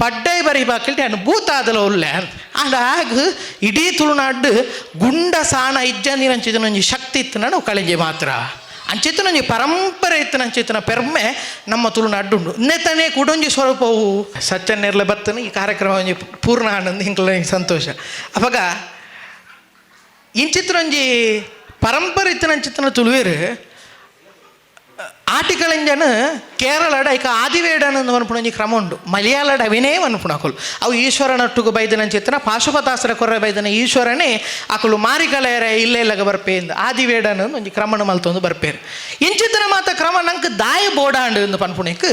ಪಡ್ಡೈ ಬರಿ ಬಾಕಿಲ್ಟಿ ಆಯ್ನ ಭೂತ ಆದಲ ಉಲ್ಲೆ ಅಂಡ ಆಗ ಇಡೀ ತುಳುನಾಡು ಗುಂಡ ಸಾಣ ಇಜ್ಜಂದಿನಂಚಿದನೊಂಜಿ ಶಕ್ತಿ ಇತ್ತು ನಾನು ಕಳೆಂಜಿ ಮಾತ್ರ ಅಂಚಿತ್ತನೊಂಜಿ ಪರಂಪರೆ ಇತ್ತನಂಚಿತ್ತನ ಪೆರ್ಮೆ ನಮ್ಮ ತುಳುನಾಡುಂಡು. ನೆತನೇ ಕುಡೊಂಜಿ ಸ್ವರೂಪವು ಸಚ್ಚನ್ನೇರ್ಲೆ ಬತ್ತನ ಈ ಕಾರ್ಯಕ್ರಮ ಒಂಜಿ ಪೂರ್ಣ ಆನಂದ ಇಂಕ್ಲ ಸಂತೋಷ. ಅಪಗ ಇಂಚಿತ್ರೊಂಜಿ ಪರಂಪರೆ ಇತ್ತನಂಚಿತ್ತನ ತುಳುವೇರು ಆಟಿಕಳೆಂಜನ ಕೇರಳಡ ಐಕ ಆದಿವೇಡನ ಮನ್ಪುಣೊಂಜಿ ಕ್ರಮ ಉಂಡು. ಮಲಯಾಳಡ ಅವಿನೇ ಮನ್ಪುಣಕುಲು ಅವು ಈಶ್ವರನೊಟ್ಟುಗು ಬೈದನಂಚಿತ್ತನ ಪಾಶುಪತಾಸ್ತ್ರ ಕೊರ್ರೆ ಬೈದನ ಈಶ್ವರನೇ ಅಕುಲು ಮಾರಿಕಲೆಯರ ಇಲ್ಲ ಇಲ್ಲಗ ಬರ್ಪೇಂದು ಆದಿವೇಡನ ಒಂಜಿ ಕ್ರಮಣ ಮಲ್ತೊಂದು ಬರ್ಪೇರು. ಇಂಚಿತ್ತನ ಮಾತ ಕ್ರಮ ನಂಗೆ ದಾಯ ಬೋಡಾಂಡು ಎಂದು ಪನ್ಪುಣಿಕ್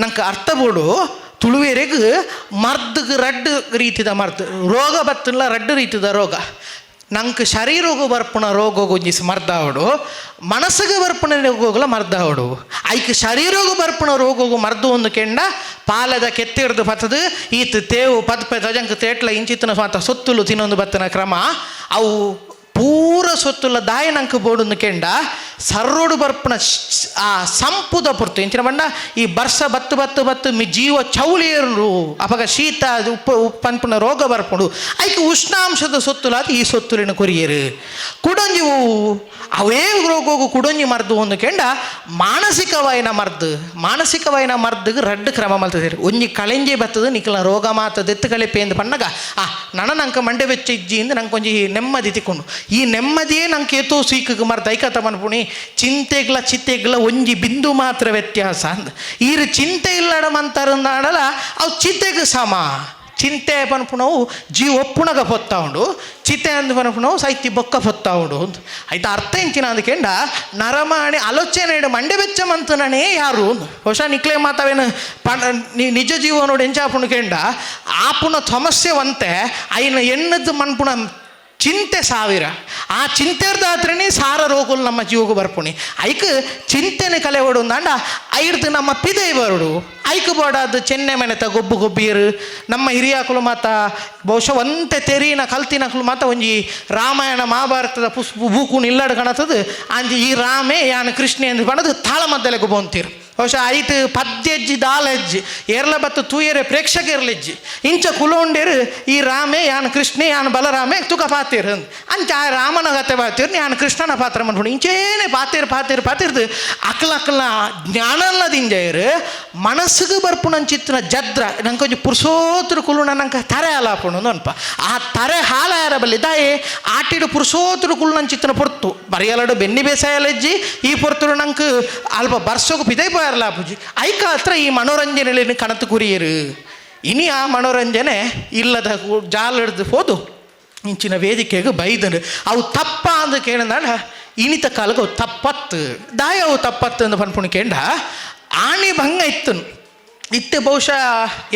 ನಂಗೆ ಅರ್ಥ ಬೋಡು. ತುಳುವೇರೆಗ್ ಮರ್ದಗ್ ರಡ್ಡು ರೀತಿದ ಮರ್ದು ರೋಗ ಬತ್ತಲ್ಲ ರಡ್ಡು ರೀತಿದ ರೋಗ ನಂಗೆ ಶರೀರಗು ಬರ್ಪುಣ ರೋಗಗು ಒಂಜಿ ಮರ್ದಾವಡು ಮನಸ್ಸಿಗೆ ಬರ್ಪುಣ ರೋಗಗಳ ಮರ್ದಾವಡು. ಐಕ್ ಶರೀರಗು ಬರ್ಪುಣ ರೋಗಗು ಮರ್ದು ಒಂದು ಕೆಂಡ ಪಾಲದ ಕೆತ್ತಿಡ್ದು ಬತ್ತದು ಈತ ತೇವು ಪದ್ಪೆ ತಜಂಕ್ ತೇಟ್ಲ ಇಂಚಿತ್ತನ ಮಾತ ಸೊತ್ತುಲು ತಿನ್ನೊಂದು ಬತ್ತನ ಕ್ರಮ ಅವು ಪೂರ ಸೊತ್ತುಲ ದಾಯ ನಂಗೆ ಬೋಡುಂದು ಕೆಂಡ ಸರ್ರೋಡು ಬರ್ಪುಣ ಆ ಸಂಪುದ ಪೊರ್ತು ಇಂಚಿನ ಬಣ್ಣ ಈ ಬರ್ಸ ಬತ್ತು ಬತ್ತು ಬತ್ತು ಮಿ ಜೀವ ಚೌಳಿಯರು ಅಪಗ ಶೀತ ಉಪ್ಪು ಪನ್ಪುನ ರೋಗ ಬರ್ಪುಂಡು ಐಕ್ ಉಷ್ಣಾಂಶದ ಸೊತ್ತುಲಾದ ಈ ಸೊತ್ತುಲಿನ ಕೊರಿಯರು ಕುಡೊಂಜಿ ಅವೇ ರೋಗಗು ಕುಡೊಂಜಿ ಮರ್ದು ಒಂದು ಕೆಂಡ ಮಾನಸಿಕವಾಯಿನ ಮರ್ದು. ಮಾನಸಿಕವಾಯಿನ ಮರ್ದುಗ್ ರಡ್ಡು ಕ್ರಮ ಮಲ್ತದೇರು. ಒಂಜಿ ಕಳೆಂಜಿ ಬತ್ತದು ನಿಕ್ಲ ರೋಗ ಮಾತ ದೆತ್ತು ಕಳೆಪೆ ಎಂದು ಪನ್ನಗ ಆ ನನ ನಂಕ ಮಂಡೆ ಬೆಚ್ಚ ಇಜ್ಜಿ ಇಂದು ನಂಗೆ ಒಂಜಿ ನೆಮ್ಮದಿ ತಿಕ್ಕೊಂಡು ಈ ನೆಮ್ಮದಿಯೇ ನಂಗೆ ಏತೋ ಸೀಕಗೆ ಮರ್ದು ಐಕತ ಮನ್ಪುಣಿ ಚಿಂತೆಗ್ಲ ಚಿತ್ತೆಗ್ಲ ಒಂಜಿ ಬಿಂದು ಮಾತ್ರ ವ್ಯತ್ಯಾಸ ಅಂದ ಈರು ಚಿಂತೆ ಇಲ್ಲಡ ಮಂತರಂದಾಡಲ ಅವು ಚಿತೆಗೆ ಸಮ. ಚಿಂತೆ ಪನ್ಪುನವು ಜೀವ ಒಪ್ಪುಣಗ ಪೊತ್ತ ಉಂಡು, ಚಿತೆ ಅಂದ್ ಪನ್ಪುನವು ಸೈತಿ ಬೊಕ್ಕ ಪೊತ್ತ ಉಂಡು. ಆಯ್ತು ಅರ್ಥ ಎಂಚಿನ ಅಂದ್ಕೆಂಡ ನರಮಾಣಿ ಆಲೋಚನೆ ಮಂಡೆ ಬೆಚ್ಚ ಮಂತನೇ ಯಾರು ಬಹುಶಃ ನಿಕ್ಲೆ ಮಾತಾವೇನು ಪಣ ನಿಜ ಜೀವನೋಡು ಎಂಚಾಪುಣ ಕೆಂಡ ಆಪುನ ಸಮಸ್ಯೆ ವಂತೆ ಐನ ಎಣ್ಣದ್ದು ಮನ್ಪುಣ ಚಿಂತೆ ಸಾವಿರ. ಆ ಚಿಂತೆರ್ದಾತ್ರನೇ ಸಾರ ರೋಗುలు ನಮ್ಮ ಜೀವకు ಬರ್ಪುಣಿ. ಐಕ್ ಚಿಂತೆನೆ ಕಲೆ ಓಡು ಅಂಡ ಐರ್ದು ನಮ್ಮ ಪಿದೈ ಬರುಡು. ಐಕ್ ಬೋಡಾದ ಚೆನ್ನೆ ಮೆಣತ ಗೊಬ್ಬು ಗೊಬ್ಬಿಯರು ನಮ್ಮ ಹಿರಿಯಾಕುಲು ಮಾತ ಬಹುಶಃ ಒಂತೆ ತೆರಿನ ಕಲ್ತಿನಕುಲು ಮಾತ ಒಂಜಿ ರಾಮಾಯಣ ಮಹಾಭಾರತದ ಬೂಕು ನಿಲ್ಲಡು ಕಣತದ ಅಂಜಿ ಈ ರಾಮೇ ಯಾನ್ ಕೃಷ್ಣೆ ಅಂದ್ ಪಣದು ತಾಳ ಮದ್ದಲೆ ಗೊಬ್ಬೊಂತೀರು. ಬಹುಶಃ ಐತು ಪದ್ಯಜ್ಜಿ ದಾಲಜ್ಜಿ ಏರ್ಲ ಬತ್ತು ತೂಯರೆ ಪ್ರೇಕ್ಷಕರ್ಲೆಜ್ಜಿ ಇಂಚ ಕುಲೋಂಡೇರು ಈ ರಾಮೇ ಯಾನ್ ಕೃಷ್ಣೆ ಯಾನ್ ಬಲರಾಮೇ ತುಕ ಪಾತೀರ್ ಅಂಚ ಆ ರಾಮನ ಕತೆ ಪಾತೀರ್ ಯಾನ್ ಕೃಷ್ಣನ ಪಾತ್ರ ಮನ್ಪುಂಡು ಇಂಚೇನೆ ಪಾತೀರ್ ಪಾತೀರ್ ಪಾತೀರ್ದು ಅಕ್ಲ ಅಕ್ಲ ಜ್ಞಾನಲ್ಲ ದಿಂಜಯರು ಮನಸ್ಸಿಗೆ ಬರ್ಪುಣಂಚಿತ್ತಿನ ಜದ್ರ ನಂಗೆ ಒಂಜಿ ಪುರುಷೋತ್ತರ ಕುಲುಣ ನಂಗೆ ತರೆ ಹಾಲಾಪುಣು ಅನ್ಪ ಆ ತರೆ ಹಾಲಾಯರ ಬಲ್ಲಿ ದಾಯೆ ಆಟಿಡು ಪುರುಷೋತ್ತರ ಕುಲುಣಂಚಿತ್ತಿನ ಪೊರ್ತು ಬರಿಯಲಡು ಬೆನ್ನಿ ಬೇಸಾಯಲಜ್ಜಿ ಈ ಪೊರ್ತುಡು ನಂಗೆ ಅಲ್ಪ ಬರ್ಸೋಗು ಪಿದೈ ಪೂಜಿ ಐಕ ಹತ್ರ ಈ ಮನೋರಂಜನೆಯಲ್ಲಿ ಕಣತು ಕುರಿಯರು. ಇನಿ ಆ ಮನೋರಂಜನೆ ಇಲ್ಲದ ಜಾಲ ಹಿಡ್ದು ಹೋದು ಇಂಚಿನ ವೇದಿಕೆಗೆ ಬೈದನು ಅವು ತಪ್ಪ ಅಂದ ಕೇಳಿದಾಳ ಇನಿತ ಕಾಲಕ್ಕೆ ಅವು ತಪ್ಪತ್ತು ದಾಯ ಅವು ತಪ್ಪತ್ತು ಅಂದ್ ಪನ್ಪುಣಿ ಕೇಂಡ ಆಣಿ ಭಂಗ ಇತ್ತನು ಇತ್ತೆ ಬಹುಶಃ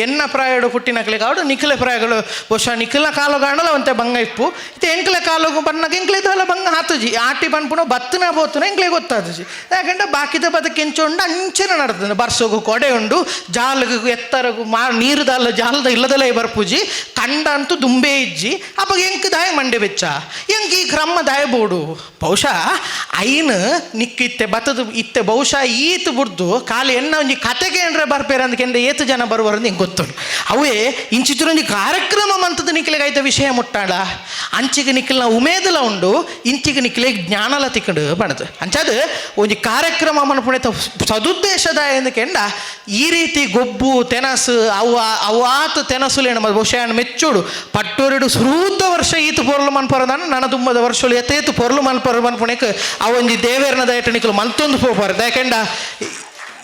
ಎನ್ನ ಪ್ರಾಯಡು ಪುಟ್ಟಿನಕ್ಲೆಗ್ ಆವಡು ನಿಖಿಲ ಪ್ರಾಯಗಳು ಬಹುಶಃ ನಿಖಿಲ ಕಾಲಗಾಣಲ ಒಂತೆ ಬಂಗ ಇಪ್ಪು ಇತ್ತೆ ಎಂಕ್ಲೆ ಕಾಲಗು ಬನ್ನಾಗ ಎಂಕ್ಲೆ ದಾಲ ಬಂಗ ಆತುಜಿ ಆಟಿ ಪನ್ಪುನ ಬತ್ತನ ಪೋತುನ ಎಂಕ್ಲೆ ಗೊತ್ತಾತುಜಿ. ಯಾಕಂದ್ರೆ ಬಾಕಿದ ಬದಕ್ಕೆ ಎಂಚ ಉಂಡು ಅಂಚನೆ ನಡ್ತದೆ ಬರ್ಸೋಗು ಕೊಡೆ ಉಂಡು ಜಾಲಗು ಎತ್ತರಗು ಮಾ ನೀರು ದಾಲ ಜಾಲದ ಇಲ್ಲದಲೇ ಬರ್ಪುಜಿ ಕಂಡ ಅಂತೂ ದುಂಬೆ ಇಜ್ಜಿ ಅವಾಗ ಎಂಕ್ ದಾಯ ಮಂಡೆ ಬೆಚ್ಚ ಎಂಕ್ ಈ ಕ್ರಮ ದಾಯ ಬೋಡು ಬಹುಶಃ ಐನ್ ನಿಕ್ ಇತ್ತೆ ಬತ್ತದ ಇತ್ತೆ ಬಹುಶಃ ಈತ್ ಬುಡ್ದು ಖಾಲಿ ಎನ್ನ ಒಂಜಿ ಕತೆಗೆ ಏನ್ರ ಬರ್ಪೇರ ಅಂದ್ಕೆಂದ್ರೆ ಏತು ಜನ ಬರುವರು ನಿಂಗೆ ಗೊತ್ತುಂಡು. ಅವೇ ಇಂಚಿತ್ತಿನೊಂಜಿ ಕಾರ್ಯಕ್ರಮ ಮಂತದ ನಿಕ್ಲೆಗ್ ಐತ ವಿಷಯ ಮುಟ್ಟಾಡ ಅಂಚಿಗೆ ನಿಕ್ಲೆನ ಉಮೇದಲ ಉಂಡು ಇಂಚಿಗೆ ನಿಕ್ಲೆ ಜ್ಞಾನಲ ತಿಕ್ಕಂಡು ಬಣದು ಅಂಚಾದ ಒಂಜಿ ಕಾರ್ಯಕ್ರಮ ಮನ್ಪುಣೆತ ಸದುದ್ದೇಶದ ಎಂದಕೆಂಡ ಈ ರೀತಿ ಗೊಬ್ಬು ತೆನಸು ಅವು ಅವಾತು ತೆನಸುಲೇನು ಬಹುಶಃ ಮೆಚ್ಚೋಡು ಪಟ್ಟೋರಿಡು ಸುರೂತ ವರ್ಷ ಈತು ಪೊರ್ಲು ಮನ್ಪರದಾನ ನನ ತುಂಬದ ವರ್ಷಲು ಎತ್ತೇತು ಪೊರ್ಲು ಮನ್ಪರ ಮನ್ಪುಣೆಕ್ ಅವೊಂಜಿ ದೇವೇರ್ನ ದಯಟ ನಿಕ್ಲು ಮಲ್ತೊಂದು ಪೋಪಾರ. ದಯಕೆಂಡ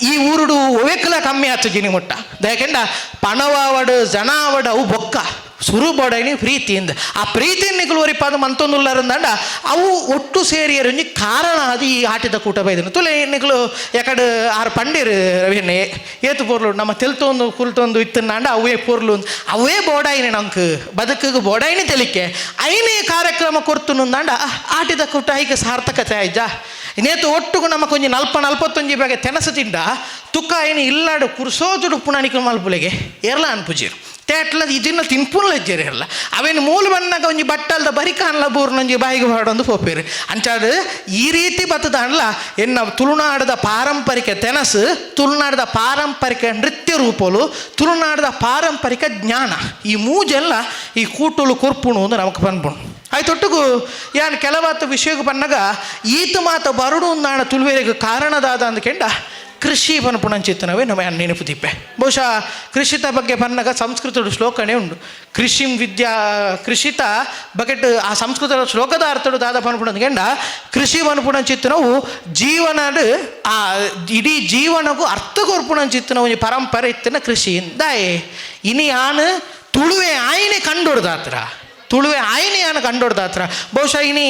ಈ ಊರುಡು ಒವೆಕ್ಲ ಕಮ್ಮಿ ಆತು ಜಿನಿ ಮುಟ್ಟ ದಯಕೆಂಡ ಪಣವಾವಡು ಜನಾವಡು ಅವು ಬೊಕ್ಕ ಸುರು ಬಡೈನಿ ಪ್ರೀತಿಯಿಂದ ಆ ಪ್ರೀತಿಯನ್ನು ನಿಕಲು ಒರಿಪಾದ ಮಂತೊಂದುಲ್ಲರಂದಂಡ ಅವು ಒಟ್ಟು ಸೇರಿಯರು ಒಂಜಿ ಕಾರಣ ಅದು ಈ ಆಟಿದ ಕೂಟ ಬೈದನು ತುಲೆ ನಿಕಲು ಯಾಕಡೆ ಆರು ಪಂಡಿರು ರವಿಯನ್ನೇ ಏತು ಪೊರ್ಲು ನಮ್ಮ ತೆಲ್ತೊಂದು ಕುಲ್ತೊಂದು ಇತ್ತನಾಂಡ ಅವೇ ಪೊರ್ಲು ಅವೇ ಬೋಡಾಯಿನಿ ನಂಕ್ ಬದುಕಿಗೆ ಬೋಡಾಯಿನಿ ತೆಲಿಕೆ ಐನೇ ಕಾರ್ಯಕ್ರಮ ಕೊರ್ತುನುಂದಾಂಡ ಆಟಿದ ಕೂಟ ಐಕೆ ಸಾರ್ಥಕತೆ ಆಯ್ಜಾ ನೇತು ಒಟ್ಟುಗು ನಮ್ಮ ಕೊಂಜಿ ನಲ್ಪ ನಲ್ಪತ್ತೊಂಜಿ ಬಗೆ ತೆನಸು ತಿಂಡ ತುಕ್ಕ ಐನು ಇಲ್ಲಾಡು ಕುರ್ಸೋಜುಡು ಪುಣಾನಿಕ ಮಲ್ಪುಲೆಗೆ ಏರ್ಲ ಅನ್ಪುಜೀರು ತೇಟ್ಲ ಇದನ್ನ ತಿನ್ಪುನ್ಲ ಇಜ್ಜೇರು ಇರಲ್ಲ ಅವೇನು ಮೂಲ ಬನ್ನಾಗ ಒಂಜಿ ಬಟ್ಟಲ್ದ ಬರಿಕಾನ್ಲ ಬೂರ್ನೊಂಜಿ ಬಾಯಿಗೆ ಬಾಡೊಂದು ಪೋಪೇರು ಅಂಚಾದ ಈ ರೀತಿ ಬತ್ತದಾನ್ಲ ಎನ್ನ ತುಳುನಾಡದ ಪಾರಂಪರಿಕ ತೆನಸು ತುಳುನಾಡದ ಪಾರಂಪರಿಕ ನೃತ್ಯ ರೂಪಲು ತುಳುನಾಡದ ಪಾರಂಪರಿಕ ಜ್ಞಾನ ಈ ಮೂಜೆಲ್ಲ ಈ ಕೂಟುಲು ಕೊರ್ಪುಣು ಅಂದು ನಮಕ್ ಪನ್ಪುಣು. ಆಯ್ತೊಟ್ಟುಗು ಯಾನ್ ಕೆಲವಾತ ವಿಷಯಕ್ಕೆ ಬನ್ನಾಗ ಈತ ಮಾತ ಬರುಡು ನಾಣ ತುಳುವೆರೆಗ್ ಕಾರಣದಾದ ಅಂದ್ಕೆಂಡ ಕೃಷಿ ಪನ್ಪುಣಂಚಿತ್ತನವೇ ನಮ್ಮ ನೆನಪು ತಿಪ್ಪೆ. ಬಹುಶಃ ಕೃಷಿತ ಬಗ್ಗೆ ಪನ್ನಾಗ ಸಂಸ್ಕೃತದ ಶ್ಲೋಕನೇ ಉಂಡು ಕೃಷಿಂ ವಿದ್ಯಾ ಕೃಷಿತ ಬಗೆಟ್ ಆ ಸಂಸ್ಕೃತದ ಶ್ಲೋಕದ ಅರ್ಥಡು ದಾದ ಪನ್ಪುಣಂದ್ಕೆಂಡ ಕೃಷಿ ಪನ್ಪುಣಂಚಿತ್ತನವು ಜೀವನಡ್ ಆ ಇಡೀ ಜೀವನಗೂ ಅರ್ಥ ಕೊರ್ಪುಣಂಚಿತ್ತನ ಒಂಜಿ ಪರಂಪರೆ ಇತ್ತಿನ ಕೃಷಿ ದಾಯೆ ಇನಿ ಆನ್ ತುಳುವೆ ಆಯ್ನೆ ಕಂಡೊಡ್ದಾತ್ರ ತುಳುವೆ ಆಯ್ನೆಯನ್ನು ಕಂಡೊಡ್ದಾತ್ರ. ಬಹುಶಃ ಇನಿ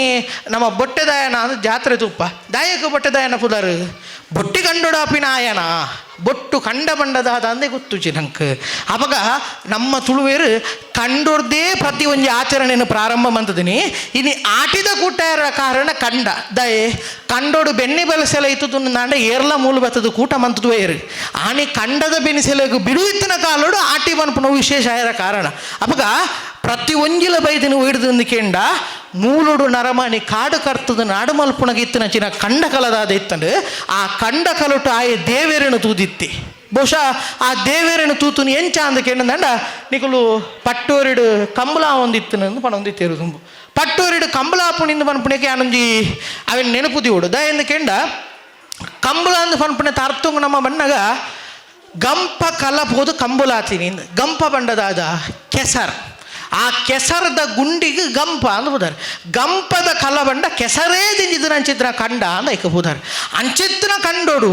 ನಮ್ಮ ಬೊಟ್ಟೆದಾಯನ ಅಂದ್ರೆ ಜಾತ್ರೆ ತುಪ್ಪ ದಾಯಕ ಬೊಟ್ಟೆದಾಯನ ಪುದರ್ ಬೊಟ್ಟಿ ಕಂಡೊಡಾಪಿನ ಆಯನ ಬೊಟ್ಟು ಕಂಡ ಬಂಡದಾದ ಅಂದೇ ಗೊತ್ತುಜಿ ನಂಕ್. ಅವಾಗ ನಮ್ಮ ತುಳುವೇರು ಕಂಡೊರ್ದೇ ಪ್ರತಿ ಒಂಜಿ ಆಚರಣೆಯನ್ನು ಪ್ರಾರಂಭ ಮಂತದಿನಿ ಇನಿ ಆಟಿದ ಕೂಟರ ಕಾರಣ ಕಂಡ ದಯೆ ಕಂಡೋಡು ಬೆನ್ನಿ ಬಲಸೆಲ ಇತ್ತದು ನಾಂಡ ಏರ್ಲ ಮೂಲು ಬತ್ತದು ಕೂಟ ಮಂತದು ಏರು ಆನಿ ಕಂಡದ ಬೆನಿಸೆಲಗು ಬಿಡುವಿತ್ತಿನ ಕಾಲೋಡು ಆಟಿ ಬನ್ಪುನ ವಿಶೇಷ ಆಯರ ಕಾರಣ. ಅವಾಗ ಪ್ರತಿ ಒಂಜಿಲ ಬೈದಿನ ಒಯ್ದು ಕೆಂಡ ಮೂಲುಡು ನರಮಾನಿ ಕಾಡು ಕರ್ತದ ನಾಡು ಮಲ್ಪುಣಗ ಇತ್ತಿನ ಚಿನ ಕಂಡ ಕಲದಾದ ಇತ್ತಂಡು ಆ ಕಂಡ ಕಲುಟು ಆಯೆ ದೇವೇರನು ತೂದಿತ್ತಿ. ಬಹುಶಃ ಆ ದೇವೇರನು ತೂತುನು ಎಂಚ ಅಂದ ಕೆಂಡಂಡ ನಿಕುಲು ಪಟ್ಟೋರಿಡು ಕಂಬಳ ಒಂದಿತ್ತನು ಪಣೊಂದಿತ್ತೇರು ತುಂಬು ಪಟ್ಟೋರಿಡು ಕಂಬಳಾಪುಣಿಂದ ಪನ್ಪುಣಕ್ಕೆ ಆನಂಜಿ ಅವಿನ ನೆನಪು ದಿವಡು ದಯಂದ ಕೆಂಡ ಕಂಬಳ ಅಂದ ಪನ್ಪುಣೆ ಅರ್ಥಂಗು ನಮ್ಮ ಬಣ್ಣಗ ಗಂಪ ಕಲಪೋದು ಕಂಬುಲಾತೀನಿ ಗಂಪ ಬಂಡದಾದ ಕೆಸರ್ ಆ ಕೆಸರದ ಗುಂಡಿಗೆ ಗಂಪ ಅಂದ್ ಪುದರ್. ಗಂಪದ ಕಲಬಂಡ ಕೆಸರೇ ದಿಂಜಿದ ಅಂಚಿತ್ರ ಕಂಡ ಅಂದ ಐಕ ಪುದರ್. ಅಂಚಿತ್ತಿನ ಕಂಡೋಡು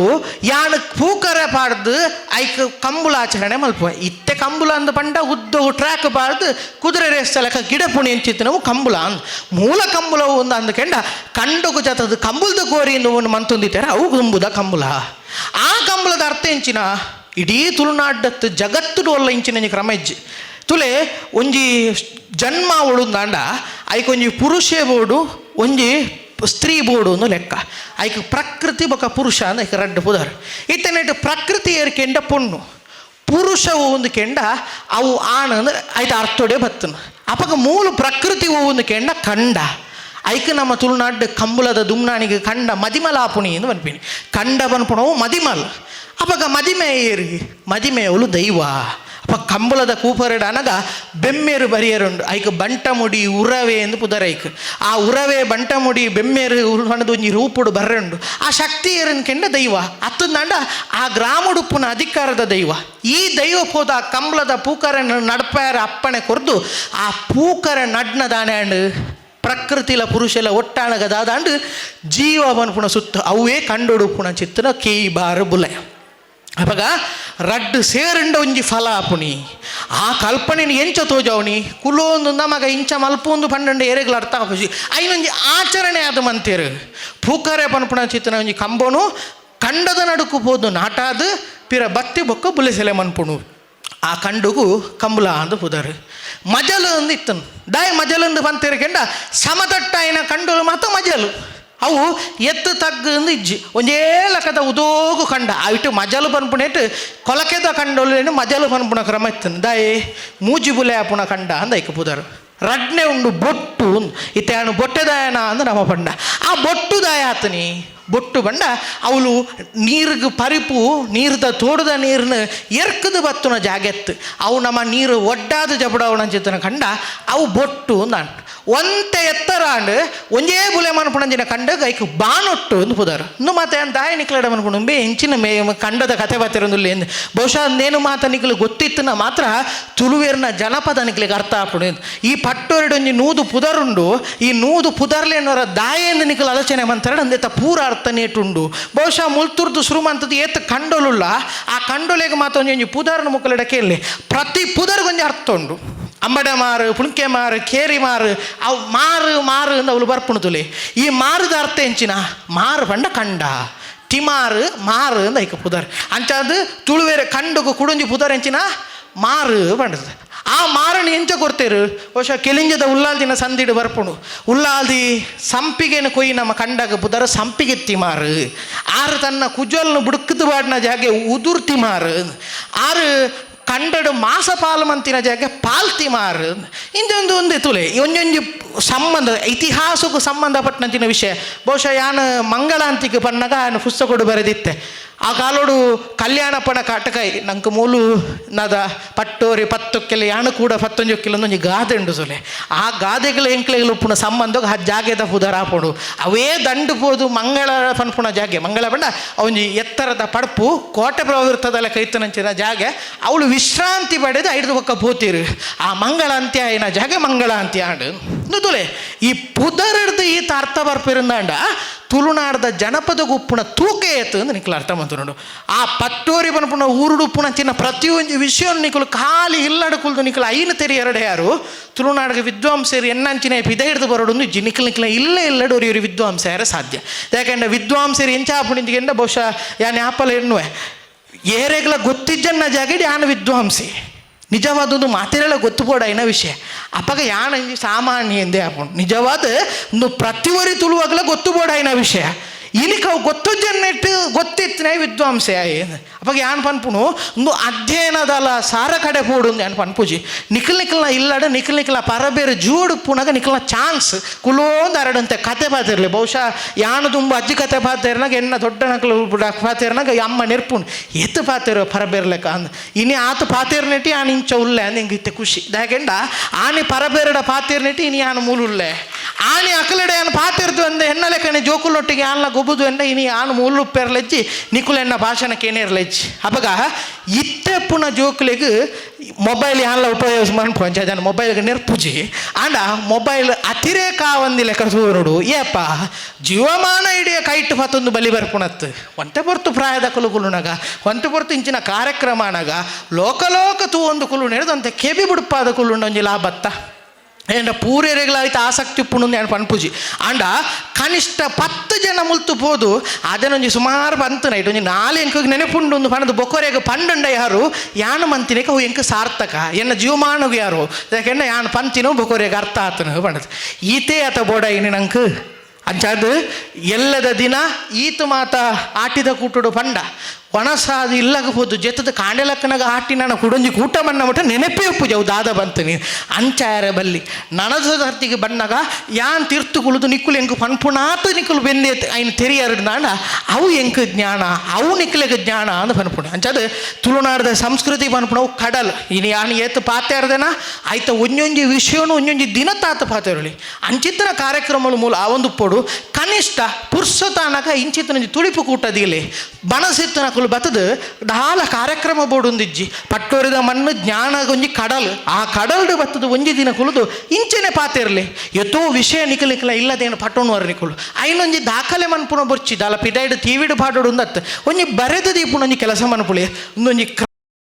ಯಾನ್ ಪೂಕರೆ ಪಾಡ್ದು ಐಕ್ ಕಂಬುಲ ಆಚರಣೆ ಮಲ್ಪುವೆ. ಇತ್ತೆ ಕಂಬುಲ ಅಂದ ಪಂಡ ಉದ್ದ ಟ್ರ್ಯಾಕ್ ಪಾಡ್ದು ಕುದುರೆ ರೇಸ್ ಲೆಕ್ಕ ಗಿಡ ಪುಣಿ ಅಂಚಿತ್ತಿನವು ಕಂಬುಲ ಅಂದ್. ಮೂಲ ಕಂಬುಲ ಒಂದು ಅಂದಕೆಂಡ ಕಂಡಗು ಜತದ ಕಂಬುಲ್ದ ಕೋರಿ ಒಂದು ಮಂತೊಂದಿತ್ತಾರೆ ಅವು ಗುಂಬುದ ಕಂಬುಲ. ಆ ಕಂಬುಲದ ಅರ್ಥ ಎಂಚಿನ ಇಡೀ ತುಳುನಾಡತ್ತು ಜಗತ್ತು ಒಲ್ಲ ಇಂಚಿನ ಕ್ರಮ ಇಜ್ಜಿ. ತುಲೆ ಒಂಜಿ ಜನ್ಮ ಒಳುಂದಾಂಡ ಐಕ್ ಒಂಜಿ ಪುರುಷೇ ಬೋಡು ಒಂಜಿ ಸ್ತ್ರೀ ಬೋಡು ಒಂದು ಲೆಕ್ಕ. ಐಕ್ ಪ್ರಕೃತಿ ಬೊಕ ಪುರುಷ ಅಂದ ಐಕ್ ರಡ್ಡು ಪುದರ್. ಇತ್ತನೆಟ್ ಪ್ರಕೃತಿ ಏರ್ಕೆಂಡ ಪೊಣ್ಣು, ಪುರುಷ ಒಂದು ಕೆಂಡ ಅವು ಆಣ ಅಂದ್ರೆ ಐತ ಅರ್ಥೋಡೆ ಬತ್ತನು. ಅಪಗ ಮೂಲ ಪ್ರಕೃತಿ ಒಂದು ಕೆಂಡ ಕಂಡ. ಐಕ್ ನಮ್ಮ ತುಳುನಾಡು ಕಂಬುಲದ ದುಮ್ನಾನಿಗೆ ಕಂಡ ಮದಿಮಲಾಪುಣಿ ಎಂದು ಪನ್ಪಿನಿ. ಕಂಡ ಪನ್ಪುಣವು ಮದಿಮಲ್. ಅಪಗ ಮದಿಮೆ ಏರಿ ಮದಿಮೆಯವಳು ದೈವ. ಅಪ್ಪ ಕಂಬಳದ ಕೂಪರಡ ಅನಗ ಬೆಮ್ಮೇರು ಬರಿಯರುಂಡು. ಐಕ್ ಬಂಟಮುಡಿ ಉರವೆ ಎಂದು ಪುದರ್ ಐಕ್. ಆ ಉರವೆ ಬಂಟಮುಡಿ ಬೆಮ್ಮೇರು ಪಂಡದ ಒಂಜಿ ರೂಪುಡು ಬರ್ರೆಂಡು. ಆ ಶಕ್ತಿ ಏರನ್ ಕೆಂಡ ದೈವ ಅತ್ತಂದಾಂಡ ಆ ಗ್ರಾಮುಡುಪ್ಪುನ ಅಧಿಕಾರದ ದೈವ. ಈ ದೈವ ಪೋದ ಆ ಕಂಬಳದ ಪೂಕರನ್ನು ನಡ್ಪಾರ ಅಪ್ಪಣೆ ಕೊರ್ದು ಆ ಪೂಕರ ನಡ್ನ ದಾನೆ ಪ್ರಕೃತಿಲ ಪುರುಷಲ ಒಟ್ಟಾಣಗ ದಾದಾಂಡು ಜೀವ ಪನ್ಪುಣ ಸುತ್ತ ಅವೇ ಕಂಡೊಡುಪ್ಪುಣ ಚಿತ್ತನ ಕೇಯಿ ಬಾರು ಬುಲೆ. ಅಪಗ ರಡ್ಡು ಸೇರಂಡ ಒಂಜಿ ಫಲ ಆಪುಣಿ. ಆ ಕಲ್ಪನೆని ಎಂಚ ತೋಜಾವಣಿ ಕುಲೋಂದು ನಮಗ ಇಂಚ ಮಲ್ಪೊಂದು ಪಂಡಂಡ ಎರೆಗ್ಲ ಅರ್ಥ ಆಪುಜಿ. ಐನೊಂಜಿ ಆಚರಣೆ ಅದು ಮಂತೇರು ಪೂಕರೆ ಪನ್ಪುಣ ಚಿತ್ತನ ಒಂಜಿ ಕಂಬನು ಕಂಡದ ನಡುಕು ಪೋದು ನಾಟಾದು ಪಿರ ಬತ್ತಿ ಬೊಕ್ಕ ಬುಲೆಸೆಲೆ ಮನ್ಪುಣು. ಆ ಕಂಡುಗು ಕಂಬುಲ ಅಂದು ಪುದರ್. ಮಜಲು ಅಂದು ಇತ್ತನು ದಾಯ ಮಜಲಂದು ಪಂತೇರು ಕೆಂಡ ಸಮತಟ್ಟಾಯಿನ ಕಂಡುಲು ಮಾತ ಮಜಲು. ಅವು ಎತ್ತು ತಗ್ಗಂದು ಇಜ್ಜಿ ಒಂಜೇ ಲಕ್ಕದ ಉದೋಗು ಕಂಡ ಅವಿಟ್ಟು ಮಜಲು ಪನ್ಪುಣೆಟ್ ಕೊಲಕೆದ ಕಂಡೊಲೇನು ಮಜಲು ಪನ್ಪುಣ ಕ್ರಮ ಇತ್ತನು. ದಾಯೆ ಮೂಜಿ ಬುಲೆ ಆಪುಣ ಕಂಡ ಅಂದ ಐಕ ಪುದರ್. ರಡ್ನೆ ಉಂಡು ಬೊಟ್ಟು ಇತ್ತೆ ಆನು ಬೊಟ್ಟೆದಾಯನ ಅಂದ ನಮ್ಮ ಪಂಡ. ಆ ಬೊಟ್ಟು ದಾಯ ಆತನಿ ಬೊಟ್ಟು ಬಂಡ ಅವಳು ನೀರಿಗೆ ಪರಿಪು ನೀರ್ದ ತೋಡದ ನೀರನ್ನ ಎರ್ಕದು ಬತ್ತುನ ಜಾಗೆತ್ತು ಅವು ನಮ್ಮ ನೀರು ಒಡ್ಡಾದ ಜಬಡವನ ಚಿತ್ತನ ಕಂಡ ಅವು ಬೊಟ್ಟು ಅಂದಾಂಡ್. ಒಂತೆ ಎತ್ತರ ಆಂಡ್ ಒಂಜೇ ಬುಲೆ ಮನ್ಪುಣಂಜಿನ ಕಂಡ ಐಕ್ ಬಾನೊಟ್ಟು ಅಂದ್ ಪುದರ್. ಇನ್ನು ಮಾತೆ ದಾಯ ನಿಕ್ಲಡ ಮನ್ಪುಣಂಬೆ ಎಂಚಿನ ಮೇ ಕಂಡದ ಕತೆ ಬತ್ತಿರೊಂದುಲ್ಲೆ ಎಂದು ಬಹುಶಃ ಅಂದೇನು ಮಾತ ನಿಕ್ಲು ಗೊತ್ತಿತ್ತನ ಮಾತ್ರ ತುಳುವೇರ್ನ ಜನಪದ ನಿಕ್ಲಿಗೆ ಅರ್ಥ ಆಪುಣು. ಈ ಪಟ್ಟೊರಡು ಒಂಜಿ ನೂದು ಪುದರುಂಡು. ಈ ನೂದು ಪುದರ್ಲೇನವರ ದಾಯೆಂದು ನಿಕ್ಲು ಆಲೋಚನೆ ಮಂತಾರೆ ಅಂದೇತ ಪೂರ ಅರ್ಥ ನೇಟುಂಡು. ಬಹುಶಃ ಮುಲ್ತುರ್ದು ಶುರು ಮಂತದ್ದು ಏತ್ ಕಂಡೊಲುಲ್ಲ ಆ ಕಂಡೊಲೆಗೆ ಮಾತ ಒಂಜಿ ಪುದರ್ನ ಮುಕ್ಕಲಿಡ ಕೇಳಿ ಪ್ರತಿ ಪುದರ್ಗೊಂಜಿ ಅರ್ಥ ಉಂಡು. ಅಂಬಡ ಮಾರು ಪುಣ್ಕೆ ಮಾರು ಕೇರಿ ಮಾರು ಅವು ಮಾರು ಮಾರು ಅಂದ್ ಅವಳು ಬರ್ಪುಣು ತುಲೆ. ಈ ಮಾರುದ ಅರ್ಥ ಎಂಚಿನ ಮಾರು ಪಂಡ ಕಂಡ ತಿಮಾರು ಮಾರು ಅಂದ್ ಐಕ ಪುದರ್. ಅಂಚಾದ್ ತುಳುವೇರೆ ಕಂಡುಗು ಕುಡುಂಜಿ ಪುದರ್ ಎಂಚಿನ ಮಾರು ಪಂಡದು. ಆ ಮಾರನ್ನು ಎಂಚ ಕೊಡ್ತೇರು ಬಹುಶಃ ಕೆಲಿಂಜದ ಉಲ್ಲಾಲ್ದಿನ ಸಂದಿಡು ಬರ್ಪುಣು. ಉಲ್ಲಾಲ್ದಿ ಸಂಪಿಗೆನ ಕೊಯ್ ನಮ್ಮ ಕಂಡಗ ಪುದರ ಸಂಪಿಗೆ ತಿಮಾರು. ಆರು ತನ್ನ ಕುಜ್ವಲ್ನ ಬುಡುಕದು ಬಾಡಿನ ಜಾಗೆ ಉದುರ್ ತಿಮಾರು. ಆರು ಕಂಡಡು ಮಾಸ ಪಾಲು ಮಂತಿನ ಜಾಗೆ ಪಾಲ್ತಿ ಮಾರು. ಇಂದೊಂದು ಒಂದೇ ತುಲೆ ಒಂಜೊಂಜಿ ಸಂಬಂಧ ಇತಿಹಾಸಕ್ಕೂ ಸಂಬಂಧಪಟ್ಟಂತಿನ ವಿಷಯ. ಬಹುಶಃ ಯಾನ್ ಮಂಗಳಾಂತಿಗೆ ಪನ್ನಗ ಆನ್ ಪುಸ್ತಕೊಡು ಬರೆದಿತ್ತೆ. ಆ ಕಾಲೋಡು ಕಲ್ಯಾಣಪ್ಪನ ಕಾಟಕಾಯಿ ನಂಗೆ ಮೂಲು ನದ ಪಟ್ಟೋರಿ ಪತ್ತೊಕ್ಕೆಲೆ ಯಾನು ಕೂಡ ಪತ್ತೊಂಜೊಕ್ಕೆಲೆ ಒಂಜಿ ಗಾದೆ ಉಂಡು ಸೊಲೆ. ಆ ಗಾದೆಗಳ ಎಂಕ್ಲೆಗಳು ಉಪ್ಪುನ ಸಂಬಂಧ ಆ ಜಾಗೆದ ಪುದರ್ ಆಪುಂಡು. ಅವೇ ದಂಡು ಪೋದು ಮಂಗಳ ಪನ್ಪುಣ ಜಾಗೆ ಮಂಗಳ ಬಂಡ ಒಂಜಿ ಎತ್ತರದ ಪಡ್ಪು ಕೋಟೆ ಪ್ರವೃತ್ತದಲ್ಲ ಕೈತನಂಚಿನ ಜಾಗೆ ಅವಳು ವಿಶ್ರಾಂತಿ ಪಡೆದು ಐದು ಪಕ್ಕ ಪೋತಿರು. ಆ ಮಂಗಳ ಅಂತ್ಯ ಆಯಿನ ಜಾಗೆ ಮಂಗಳ ಅಂತ್ಯ ಆಂಡು ತುಲೆ. ಈ ಪುದರ್ದು ಈತ ಅರ್ಥ ಬರ್ಪಿರುಂದಾಂಡ ತುಳುನಾಡ್ದ ಜನಪದ ಗುಪ್ಪುನ ತೂಕ ಏತು ಅಂದ್ ನಿಕ್ಲು ಅರ್ಥ ಮಂತುಂಡು. ಆ ಪಟ್ಟೋರಿ ಪನ್ಪುನ ಊರುಡುಪ್ಪುನ ಚಿನ್ನ ಪ್ರತಿಯೊಂದು ವಿಷಯ ನಿಕುಲು ಖಾಲಿ ಇಲ್ಲಡ ಕುಲ್ದು ನಿಕುಲು ಐನು ತೆರಿ ಎರಡು ಯಾರು ತುಳುನಾಡಿಗೆ ವಿದ್ವಾಂಸರು ಎನ್ನಂಚಿನ ಪಿದ ಹಿಡಿದು ಬರೋಡು ಇಜ್ಜಿ. ನಿಕ್ಲು ನಿಕ್ಲ ಇಲ್ಲೇ ಇಲ್ಲಡು ಇವರು ವಿದ್ವಾಂಸ ಯಾರ ಸಾಧ್ಯ. ಯಾಕಂದ್ರೆ ವಿದ್ವಾಂಸರು ಎಂಚಾಪುಣಿಂದಿಗೆಂಡ ಬಹುಶಃ ಯಾನ್ ಆಪಲ ಎನ್ನುವೆ ಏರೆಗ್ಲ ಗೊತ್ತಿಜ್ಜನ್ನ ಜಾಗಡಿ ಯಾನು ವಿದ್ವಾಂಸಿ ನಿಜವಾದೊಂದು ಮಾತಿರೆಲ್ಲ ಗೊತ್ತು ಪೋಡ ವಿಷಯ. ಅಪಗ ಯಾನಂಜಿ ಸಾಮಾನ್ಯ ಎಂದೇ ಆಪುಂಡು. ನಿಜವಾದ ಒಂದು ಪ್ರತಿವರಿ ತುಳುವಾಗಲ ಗೊತ್ತು ಬೋಡಾಯಿನ ವಿಷಯ ಇನಿಕ ಅವು ಗೊತ್ತು ಜನ್ನೆಟ್ಟು ಗೊತ್ತಿತ್ತನೇ ವಿದ್ವಾಂಸೆ ಆಯ್. ಅಪಗ ಯಾನ್ ಪನ್ಪುನು ಒಂದು ಅಧ್ಯಯನದಲ್ಲ ಸಾರ ಕಡೆ ಪೋಡು ಯಾನ್ ಪನ್ಪುಜಿ. ನಿಖಲ್ ನಿಖಲ್ನ ಇಲ್ಲಡ ನಿಖಲ್ ನಿಖಲ ಪರಬೇರೆ ಜೋಡು ಪುನಗ ನಿಖಲ್ನ ಚಾನ್ಸ್ ಕುಲೋಂದು ಅರಡಂತೆ ಕತೆ ಪಾತಿರ್ಲಿ. ಬಹುಶಃ ಯಾನು ತುಂಬ ಅಜ್ಜಿ ಕತೆ ಪಾತಿರ್ನಾಗ ಎನ್ನ ದೊಡ್ಡ ನಕಲು ಪಾತಿರ್ನಾಗ ಅಮ್ಮ ನೆರ್ಪುಣು ಎತ್ತು ಪಾತಿರೋ ಪರಬೇರ್ಲೆಕ್ಕ ಅಂದ್ ಇನಿ ಆತ ಪಾತಿರ್ನೆಟ್ಟಿ ಆನ್ ಇಂಚ ಉಲ್ಲೆ ಅಂದ್ ಹಿಂಗೆ ಇತ್ತೆ ಖುಷಿ. ದಾಕೆಂಡ ಆನಿ ಪರಬೇರಡ ಪಾತಿರ್ನೆಟ್ಟಿ ಇನಿ ಆನು ಮೂಲುಲ್ಲೆ ಆನಿ ಅಕಲಡೆ ಆನ್ ಪಾತಿರ್ದು ಅಂದೆ ಎನ್ನ ಲೆಕ್ಕನೆ ಜೋಕುಲೊಟ್ಟಿಗೆ ಆನ್ಲ ಗೊಬ್ಬುದು ಎಂಡ ಇನಿ ಆನು ಮೂಲುಪ್ಪೆರ್ಲೆಜ್ಜಿ ನಿಕುಲೆನ್ನ ಭಾಷಣ ಕೇನೇರ್ಲೆಜ್ ಅಪಗ ಇತ್ತೆ ಪುನ ಜೋಕುಲೆಗ್ ಮೊಬೈಲ್ ಯಾನ್ಲ ಉಪಯೋಗ ಮನ್ಪು ಅಂಚ ಜನ ಮೊಬೈಲ್ಗೆ ನೆರ್ಪುಜಿ ಆಂಡ ಮೊಬೈಲ್ ಅತಿರೇಕ ಒಂದಿ ಲೆಕ್ಕ ತೂವನೋಡು ಏಪ ಜೀವಮಾನ ಇಡೀ ಕೈಟ್ ಪತ್ತೊಂದು ಬಲಿ ಬರ್ಪುಣತ್ತು ಒಂತೆ ಪೊರ್ತು ಪ್ರಾಯದ ಕುಲು ಕುಲುನಗ ಒಂತೆ ಪೊರ್ತು ಇಂಚಿನ ಕಾರ್ಯಕ್ರಮ ಅನಗ ಲೋಕ ಲೋಕ ತೂವೊಂದು ಕುಲು ನೆಡ್ದು ಅಂತೆ ಕೆಬಿ ಬುಡುಪಾದ ಕುಲುಂಡ ಒಂಜಿ ಲಾಭತ್ತ ಏಂಡ ಪೂರೆರೆಗ್ಲಾಯ್ತು ಆಸಕ್ತಿ ಉಪ್ಪುಂಡು ನಾನು ಪನ್ಪುಜಿ ಆಂಡ ಕನಿಷ್ಠ 10 ಜನ ಮುಲ್ತು ಪೋದು ಅದನ್ನೊಂಜಿ ಸುಮಾರು ಬಂತು ನೈಟ್ ಒಂಜಿ ನಾಲ್ ಎಂಕ್ ನೆನಪುಂಡು ಒಂದು ಪಣದು ಬೊಕೊರೆಗ್ ಪಂಡಂಡ ಯಾರು ಯಾನು ಮಂತಿನಕ್ಕೆ ಅವು ಎಂಕ್ ಸಾರ್ಥಕ ಎನ್ನ ಜೀವಮಾನಗು ಯಾರು ಯಾಕೆಂಡ ಯಾನು ಪಂತಿನೋ ಬೊಕೊರೆಗ್ ಅರ್ಥ ಆತನು ಪಂಡದು ಈತೇ ಆತ ಬೋಡ ಇನಿ ನಂಕ್ ಅಂಚಾದ್ ಎಲ್ಲದ ದಿನ ಈತು ಮಾತ ಆಟಿದ ಕೂಟುಡು ಪಂಡ ಒಣಸಾದು ಇಲ್ಲಗ ಪೋದು ಜೆತ್ತದ ಕಾಂಡೆಲಕ್ಕನಾಗ ಆಟಿ ನಾನು ಕುಡೊಂಜಿ ಕೂಟ ಮನ್ನ ಮಟ್ಟ ನೆನಪೇ ಉಪ್ಪುಜ ಅವು ದಾದ ಬಂತು ನೀನು ಅಂಚಾರ ಬಲ್ಲಿ ನನದ ಹತ್ತಿಗೆ ಬಣ್ಣಗ ಯಾನ್ ತೀರ್ತು ಕುಳಿದು ನಿಕ್ಕುಲು ಎಂಕು ಪನ್ಪುಣಾತ ನಿಕ್ಕುಲು ಬೆಂದೆ ಐನ್ ತೆರಿಯರ್ನಾಂಡ ಅವು ಎಂಕ್ ಜ್ಞಾನ ಅವು ನಿಕ್ಕಲೆಗ್ ಜ್ಞಾನ ಅಂದ್ ಪನ್ಪುಣ ಅಂಚಾದ ತುಳುನಾಡದ ಸಂಸ್ಕೃತಿ ಪನ್ಪುಣವು ಕಡಲ್ ಇನಿ ಯಾನ್ ಏತು ಪಾತೆ ಅರ್ದನ ಆಯ್ತ ಒಂಜೊಂಜಿ ವಿಷಯನು ಒಂಜೊಂಜಿ ದಿನ ತಾತ ಪಾತೆರಲಿ ಅಂಚಿತ್ತನ ಕಾರ್ಯಕ್ರಮಗಳು ಮೂಲ ಆ ಒಂದು ಪೊಡು ಕನಿಷ್ಠ ಪುರ್ಸೊತಾನಕ ಇಂಚಿತ್ತನೊಂಜಿ ತುಳಿಪು ಕೂಟದಿಲೆ ಬಣಸಿತ್ತನ ಕುಲು ಬತ್ತದು ದಾಲ ಕಾರ್ಯಕ್ರಮ ಬೋಡುಂದಿಜ್ಜಿ ಪಟ್ಟೋರಿದ ಮಣ್ಣು ಜ್ಞಾನ ಒಂಜಿ ಕಡಲ್ ಆ ಕಡಲ್ಡು ಬತ್ತದು ಒಂಜಿ ದಿನ ಕುಲುದು ಇಂಚೆನೆ ಪಾತೆರ್ಲಿ ಎತ್ತೋ ವಿಷಯ ನಿಕಲಿಕಲ ಇಲ್ಲದೇನು ಪಟ್ಟೋಣುವರ್ ನಿಕುಲು ಐನೊಂಜಿ ದಾಖಲೆ ಮನ್ಪುಣ ಬೊರ್ಚಿ ದಾಲ ಪಿಡೈಡ್ ತೀವಿಡು ಪಾಡೋಡು ಉಂದತ್ತು ಒಂಜಿ ಬರೆದು ದೀಪುಣ ಒಂಜಿ ಕೆಲಸ ಮನ್ಪುಳಿ ಒಂದೊಂಜಿ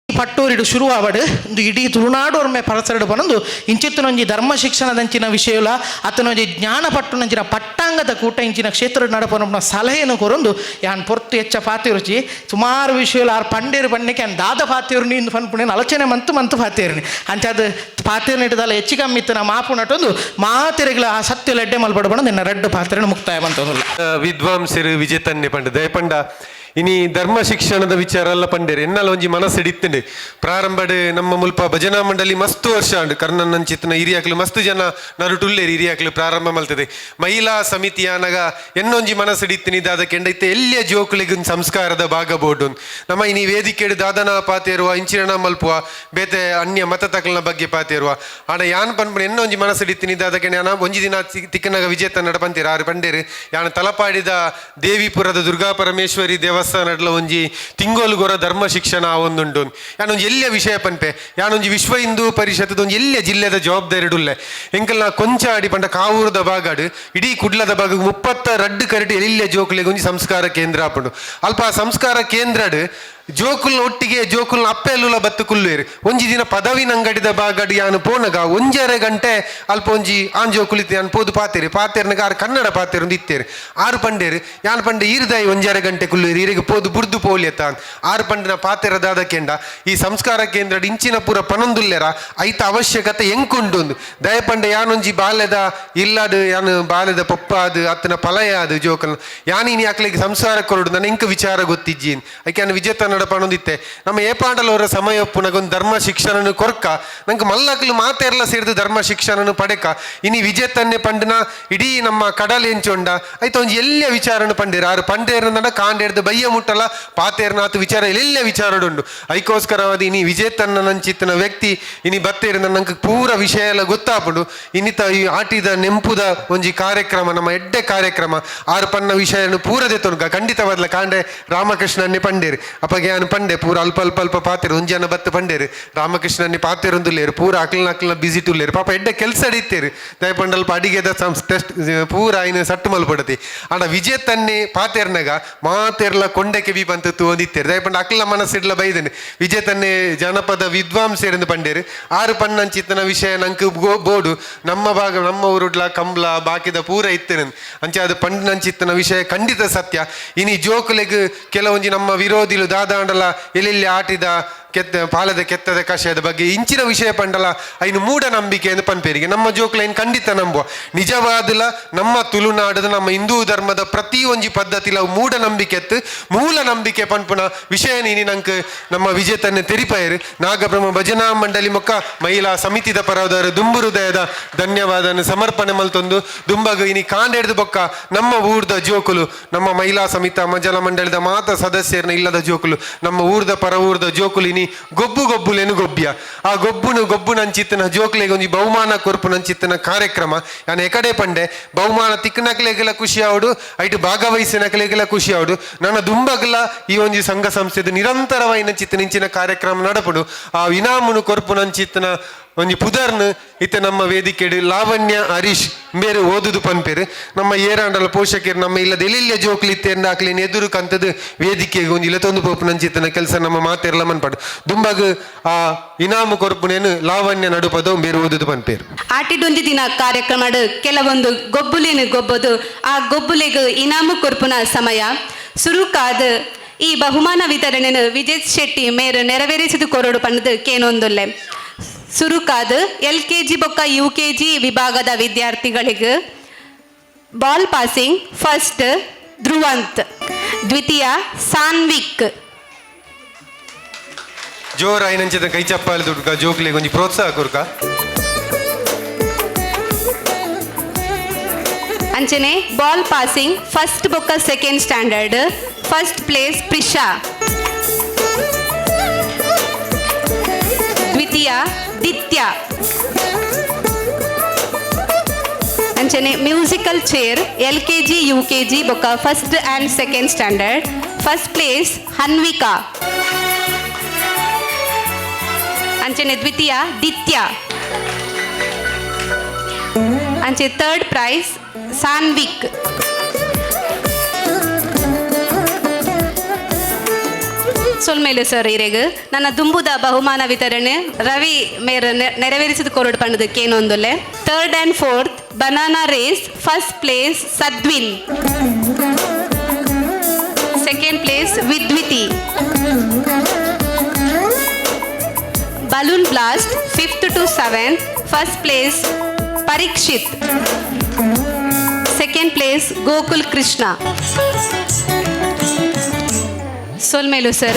ಪಟ್ಟೋರಿಡು ಶುರುವಾವಡು ಒಂದು ಇಡೀ ತುಳುನಾಡು ಒಮ್ಮೆ ಪರಸರಡು ಬನೊಂದು ಇಂಚಿತ್ತನೊಂಜಿ ಧರ್ಮ ಶಿಕ್ಷಣದಂಚಿನ ವಿಷಯಲ ಆತನೊಂಜಿ ಜ್ಞಾನ ಪಟ್ಟುನಂಚಿನ ಪಟ್ಟಾಂಗದ ಕೂಟ ಇಂಚಿನ ಕ್ಷೇತ್ರ ನಡಪನ ಸಲಹೆಯನ್ನು ಕೊರೊಂದು ಯಾನ್ ಪೊರ್ತು ಹೆಚ್ಚ ಪಾತಿರುಚಿ ಸುಮಾರು ವಿಷಯಲ ಆರು ಪಂಡೇರು ಪಣ್ಣಕ್ಕೆ ಯಾನ್ ದಾದ ಪಾತಿರು ನೀನು ಪನ್ಪುಣೆ ಅಲಚನೆ ಮಂತು ಮಂತು ಪಾತೇರ್ನಿ ಅಂಚಾದ ಪಾತೇರು ಇಟ್ಟದಲ್ಲ ಹೆಚ್ಚು ಕಮ್ಮಿ ಇತ್ತು ನಾ ಮಾಪು ನಟೊಂದು ಮಾತೆರೆಗಳ ಆ ಸತ್ಯ ಲಡ್ಡೆ ಮಲ್ಪಡ ಬಣ್ಣ ನಿನ್ನ ರಡ್ಡು ಪಾತ್ರೆನ ಮುಕ್ತಾಯ ಬಂತೊಂದಿಲ್ಲ. ವಿದ್ವಾಂಸರು ವಿಜೇತನ್ನೆ ಪಂಡ ದಯಪಂಡ ಇನಿ ಧರ್ಮ ಶಿಕ್ಷಣದ ವಿಚಾರ ಎಲ್ಲ ಪಂಡೇರು ಎನ್ನಲ ಒಂಜಿ ಮನಸ್ಸು ಹಿಡಿತಂಡು ಪ್ರಾರಂಭಡ್ ನಮ್ಮ ಮುಲ್ಪ ಭಜನಾ ಮಂಡಳಿ ಮಸ್ತ್ ವರ್ಷ ಅಂಡು ಕರ್ಣನ್ ನಂಚಿತ್ತನ ಹಿರಿಯಾಕ್ಲು ಮಸ್ತ್ ಜನ ನರುಟುಲ್ಲೇರು ಹಿರಿಯಾಕ್ಲು ಪ್ರಾರಂಭ ಮಲ್ತದೆ ಮಹಿಳಾ ಸಮಿತಿಯಾನಗ ಎನ್ನೊಂಜಿ ಮನಸ್ಸು ಹಿಡಿತೀನಿ ದಾದ ಕೆಂಡೈತೆ ಎಲ್ಲಿಯ ಜೋಕುಲಿಗೆ ಸಂಸ್ಕಾರದ ಭಾಗ ಬೋರ್ಡು ನಮ್ಮ ಇನಿ ವೇದಿಕೆಡು ದಾದನ ಪಾತೇರುವ ಇಂಚಿನ ಮಲ್ಪುವ ಬೇತೆ ಅನ್ಯ ಮತ ತಕಲ್ನ ಬಗ್ಗೆ ಪಾತೇರುವ ಆಡ ಯಾನ್ ಪನ್ಪುನ ಎನ್ನೊಂಜಿ ಮನಸ್ಸು ಹಿಡಿತೀನಿ ದಾದ ಕೆಂಡ ಯಾನ ಒಂಜಿ ದಿನ ತಿಕ್ಕನಾಗ ವಿಜೇತ ನಡ ಪಂತೀರ ಆರು ಪಂಡೇರು ಯಾನ ತಲಪಾಡಿದ ದೇವಿಪುರದ ದುರ್ಗಾ ಪರಮೇಶ್ವರಿ ದೇವಸ್ಥಾನಡ್ಲ ಒಂಜಿ ತಿಂಗೋಲುಗೊರ ಧರ್ಮ ಶಿಕ್ಷಣ ಒಂದುಂಡು ಯಾನೊಂಜಿ ಎಲ್ಲಿಯ ವಿಷಯ ಪನ್ಪೆ ಯಾನೊಂಜಿ ವಿಶ್ವ ಹಿಂದೂ ಪರಿಷತ್ ಒಂಜಿ ಎಲ್ಲಿಯ ಜಿಲ್ಲೆದ ಜವಾಬ್ದಾರಿ ಡುಲ್ಲೆ ಎಂಕಲ್ನ ಕೊಂಚಾಡಿ ಪಂಡ ಕಾವೂರದ ಭಾಗಡು ಇಡೀ ಕುಡ್ಲದ ಭಾಗ 32 ಕರಟಿ ಎಲ್ಲಿಯ ಜೋಕುಲೆಗ್ ಒಂಜಿ ಸಂಸ್ಕಾರ ಕೇಂದ್ರ ಆಪುಂಡು ಅಲ್ಪ ಆ ಸಂಸ್ಕಾರ ಕೇಂದ್ರಡ್ ಜೋಕುಲ್ನ ಒಟ್ಟಿಗೆ ಜೋಕುಲ್ನ ಅಪ್ಪೆಲ್ಲುಲ ಬತ್ತು ಕುಲ್ಲುವೇರು ಒಂಜಿ ದಿನ ಪದವಿನ ಅಂಗಡಿದ ಬಾಗಡ್ ಯಾನು ಪೋನಗ ಒಂಜರೆ ಗಂಟೆ ಅಲ್ಪ ಒಂಜಿ ಆನ್ ಜೋಕುಲಿತ್ತು ಯಾನ್ ಪೋದು ಪಾತೇರಿ ಪಾತೇರ್ನಗ ಆರು ಕನ್ನಡ ಪಾತೇರು ಇತ್ತೇರು ಆರು ಪಂಡೇರು ಯಾನ್ ಪಂಡೆ ಈರ್ದಾಯಿ ಒಂಜರೆ ಗಂಟೆ ಕುಲ್ಲುವೇರು ಈರಿಗೆ ಪೋದು ಬುರ್ದು ಪೋಲಿಯತ್ತ ಆರು ಪಂಡಿನ ಪಾತೇರದಾದ ಕೆಂಡ ಈ ಸಂಸ್ಕಾರ ಕೇಂದ್ರ ಇಂಚಿನ ಪೂರ ಪನೊಂದುಲ್ಲೆರ ಐತ ಅವಶ್ಯಕತೆ ಎಂಕುಂಡು ದಯಪಂಡೆ ಯಾನೊಂಜಿ ಬಾಲ್ಯದ ಇಲ್ಲಡು ಯಾನು ಬಾಲ್ಯದ ಪೊಪ್ಪ ಅದು ಅತ್ತನ ಪಲಯ ಅದು ಜೋಕಲ್ ಯಾನ್ ಇನಿ ಅಕ್ಲೆಗ್ ಸಂಸಾರ ಕೊರಡು ನನ್ನ ಎಂಕ್ ವಿಚಾರ ಗೊತ್ತಿಜ್ಜಿ ಐಕೆ ಯಾನ್ ವಿಜೇತ ನಡಪಣೊಂದಿತ್ತೆ ನಮ್ಮ ಏಪಾಂಡಲವರ ಸಮಯ ಒಪ್ಪುನಗೊಂದು ಧರ್ಮ ಶಿಕ್ಷಣನು ಕೊರ್ಕ ನಂಗೆ ಮಲ್ಲಕ್ಲು ಮಾತೆರ್ಲ ಸೇರಿದು ಧರ್ಮ ಶಿಕ್ಷಣನು ಪಡೆಕ ಇನಿ ವಿಜೇತನ್ನೇ ಪಂಡನ ಇಡೀ ನಮ್ಮ ಕಡಲ್ ಎಂಚೊಂಡ ಆಯ್ತು ಒಂಜಿ ಎಲ್ಲಿಯ ವಿಚಾರನು ಪಂಡೇರು ಆರು ಪಂಡೇರ್ನ ಕಾಂಡೇರ್ದು ಬಯ್ಯ ಮುಟ್ಟಲ ಪಾತೇರ್ನಾತು ವಿಚಾರ ಎಲ್ಲೆಲ್ಲ ವಿಚಾರಡುಂಡು ಐಕೋಸ್ಕರವಾದ ಇನಿ ವಿಜೇತನ್ನ ನಂಚಿತ್ತನ ವ್ಯಕ್ತಿ ಇನಿ ಬತ್ತೇರಿನ ನಂಗೆ ಪೂರ ವಿಷಯ ಎಲ್ಲ ಗೊತ್ತಾಪುಂಡು ಇನ್ನಿತ ಈ ಆಟಿದ ನೆಂಪುದ ಒಂಜಿ ಕಾರ್ಯಕ್ರಮ ನಮ್ಮ ಎಡ್ಡೆ ಕಾರ್ಯಕ್ರಮ ಆರು ಪನ್ನ ವಿಷಯನು ಪೂರದೆ ತೊನ್ಕ ಖಂಡಿತವಾದ್ಲ ಕಾಂಡೆ ರಾಮಕೃಷ್ಣನ್ನೇ ಪಂಡೇರು ಅಪ್ಪಗೆ ಯಾನು ಪಂಡೆ ಪೂರ ಅಲ್ಪ ಅಲ್ಪ ಅಲ್ಪ ಪಾತೇರು ಒಂಜನ ಬತ್ತು ಪಂಡೇರು ರಾಮಕೃಷ್ಣನ್ನೇ ಪಾತೇರೊಂದುಲ್ಲೇರು ಪೂರ ಅಕ್ಲನ ಅಕ್ಲನ ಬಿಸಿ ತುಲ್ಲೇರು ಪಾಪ ಎಡ್ಡೆ ಕೆಲಸ ಅಡಿತೇರು ದಯಪಂಡ ಅಲ್ಪ ಅಡಿಗೆದ ಟೆಸ್ಟ್ ಪೂರ ಐನು ಸಟ್ಟು ಮಲ್ಪಡತಿ ಆಂಡ ವಿಜೇತನ್ನೇ ಪಾತೇರ್ನಗ ಮಾತೇರ್ಲ ಕೊಂಡೆ ಕೆವಿ ಬಂತು ತೋಂದಿತ್ತೇರು ದಯಪಂಡ ಅಕ್ಲ ಮನಸ್ಸಿಡ್ಲ ಬೈದನೆ ವಿಜೇತನ್ನೇ ಜನಪದ ವಿದ್ವಾಂಸೇರೆಂದು ಪಂಡೇರು ಆರು ಪಣ್ಣಂಚಿತ್ತನ ವಿಷಯ ನಂಗೆ ಬೋಡು ನಮ್ಮ ಭಾಗ ನಮ್ಮ ಊರುಡ್ಲ ಕಂಬ್ಲ ಬಾಕಿದ ಪೂರ ಇತ್ತೇನೆ ಅಂಚೆ ಅದು ಪಂಡಿನಂಚಿತ್ತನ ವಿಷಯ ಖಂಡಿತ ಸತ್ಯ ಇನಿ ಜೋಕುಲೆಗ್ ಕೆಲವೊಂಜಿ ನಮ್ಮ ವಿರೋಧಿಲು ದಾದಾಂಡಲ ಎಲ್ಲೆಲ್ಲಿ ಆಟಿದ ಕೆತ್ತ ಪಾಲದ ಕೆತ್ತದ ಕಷಾಯದ ಬಗ್ಗೆ ಇಂಚಿನ ವಿಷಯ ಪಂಡಲ ಐನು ಮೂಢನಂಬಿಕೆ ಎಂದು ಪನ್ಪೇರಿಗೆ ನಮ್ಮ ಜೋಕುಲ ಐನ್ ಖಂಡಿತ ನಂಬುವ ನಿಜವಾದಲ ನಮ್ಮ ತುಳುನಾಡದ ನಮ್ಮ ಹಿಂದೂ ಧರ್ಮದ ಪ್ರತಿ ಒಂಜಿ ಪದ್ಧತಿಲ ಅವು ಮೂಢನಂಬಿಕೆ ಎತ್ತು ಮೂಲ ನಂಬಿಕೆ ಪನ್ಪುನ ವಿಷಯ ನೀನಿ ನಂಕ್ ನಮ್ಮ ವಿಜೇತನ್ನೇ ತೆರಿಪಾಯರು ನಾಗಬ್ರಹ್ಮ ಭಜನಾ ಮಂಡಳಿ ಮೊಕ್ಕ ಮಹಿಳಾ ಸಮಿತಿದ ಪರವದಾರು ದುಂಬುರುದಯದ ಧನ್ಯವಾದನ ಸಮರ್ಪಣೆ ಮಲ್ತೊಂದು ದುಂಬಗು ಇನಿ ಕಾಂಡೆಡ್ದು ಬೊಕ್ಕ ನಮ್ಮ ಊರ್ದ ಜೋಕುಲು ನಮ್ಮ ಮಹಿಳಾ ಸಮಿತ ಮಜಲ ಮಂಡಳಿದ ಮಾತ ಸದಸ್ಯರನ್ನ ಇಲ್ಲದ ಜೋಕುಲು ನಮ್ಮ ಊರ್ದ ಪರ ಊರ್ದ ಜೋಕುಲು ಇನಿ ಗೊಬ್ಬು ಗೊಬ್ಬುಲೇನು ಗೊಬ್ಬಿಯ. ಆ ಗೊಬ್ಬುನು ಗೊಬ್ಬುನಂಚಿತ್ತನ ಜೋಕ್ಲೆಗ್ ಒಂಜಿ ಬಹುಮಾನ ಕೊರ್ಪುನಂಚಿತ್ತನ ಕಾರ್ಯಕ್ರಮ. ಯಾನ್ ಎಕಡೆ ಪಂಡೆ, ಬಹುಮಾನ ತಿಕ್ಕನಕ್ಲೆಗೆಲ ಖುಷಿ ಆವಡು, ಐಟ್ ಭಾಗವಹಿಸಿನಕ್ಲೆಗೆಲ ಖುಷಿ ಆವಡು. ನನ್ನ ದುಂಬಗ್ಲ ಈ ಒಂಜಿ ಸಂಘ ಸಂಸ್ಥೆದ ನಿರಂತರವಾಯಿನ ಚಿತ್ತನಿಂಚಿನ ಕಾರ್ಯಕ್ರಮ ನಡಪುಡು. ಆ ಇನಾಮುನು ಕೊರ್ಪುನಂಚಿತ್ತನ ಒಂಜಿ ಪುದರ್ನ್ ಇತ್ತೆ ನಮ್ಮ ವೇದಿಕೆಡ್ ಲಾವಣ್ಯ ಹರೀಶ್ ಬೇರೆ ಓದುದು ಪನ್ಪೇರು. ನಮ್ಮ ಏರಾಂಡಲ ಪೋಷಕರು ನಮ್ಮ ಇಲ್ಲದ ಎಲ್ಲಿಲ್ಲ ಜೋಕ್ಲಿ ಇತ್ತೆಂದ ಅಕ್ಲಿನ ಎದುರು ಕಂತದ ವೇದಿಕೆಗೆ ಒಂಜಿ ಇಲ್ಲತೊಂದು ಪೋಪುನಂಚಿತ್ತನ ಕೆಲಸ ನಮ್ಮ ಮಾತೆರ್ಲ ಮನ್ಪಾಡು. ದುಂಬಗ್ ಆ ಇನಾಮು ಕೊರ್ಪುನೇನು ಲಾವಣ್ಯ ನಡುಪದ ಬೇರೆ ಓದುದು ಪನ್ಪೇರು. ಆಟಿಡೊಂಜಿ ದಿನ ಕಾರ್ಯಕ್ರಮಡ್ ಕೆಲವೊಂದು ಗೊಬ್ಬುಲೇನು ಗೊಬ್ಬದು, ಆ ಗೊಬ್ಬುಲೆಗ್ ಇನಾಮು ಕೊರ್ಪುನ ಸಮಯ ಸುರುಕಾದ. ಈ ಬಹುಮಾನ ವಿತರಣೆನು ವಿಜಯ್ ಶೆಟ್ಟಿ ಮೇರು ನೆರವೇರಿಸಿದ ಕೊರಡು ಪಂಡದು ಕೇನೊಂದುಲ್ಲೆ. ಸುರುಕಾದ ಎಲ್ ಕೆ ಜಿ ಬೊಕ್ಕ ಯು ಕೆ ಜಿ ವಿಭಾಗದ ವಿದ್ಯಾರ್ಥಿಗಳಿಗೆ ಬಾಲ್ ಪಾಸಿಂಗ್ ಫಸ್ಟ್ ಧ್ರುವಂತ್, ದ್ವಿತೀಯ ಸಾನ್ವಿಕ್. ಜೋರ್ ಆಯ್ನಂಚಿತ ಕೈ ಚಪ್ಪಾಳಿ ದುಡ್ಕ ಜೋಕ್ಲಿಗೆ ಒಂಜಿ ಪ್ರೋತ್ಸಾಹ ಕೊರ್ಕ. ಅಂಚನೆ ಬಾಲ್ ಪಾಸಿಂಗ್ ಫಸ್ಟ್ ಬೊಕ್ಕ second standard, first place Prisha, ದ್ವಿತೀಯ ದಿತ್ಯ. ಅಂಚನೆ musical chair L K G U K G ಬೊಕ್ಕ first and second standard, first place Hanvika, ಅಂಚನೆ ದ್ವಿತೀಯ ದಿತ್ಯ, ಅಂಚೆ ಥರ್ಡ್ ಪ್ರೈಸ್ ಸಾನ್ವಿಕ್. ಸೊಲ್ಮೇಲೆ ಸರ್ ಇರೆಗ್. ನನ್ನ ದುಂಬುದ ಬಹುಮಾನ ವಿತರಣೆ ರವಿ ಮೇರ್ ನೆರವೇರಿಸಿದ ಕೊರಡು ಪಂಡದ ಕೇನೊಂದುಲ್ಲೆ. Third and fourth banana race, first place Sadvin, second place Vidviti. Balloon blast fifth to seventh, first place Parikshit, second place Gokul Krishna. ಸೊಲ್ಮೇಲು sir.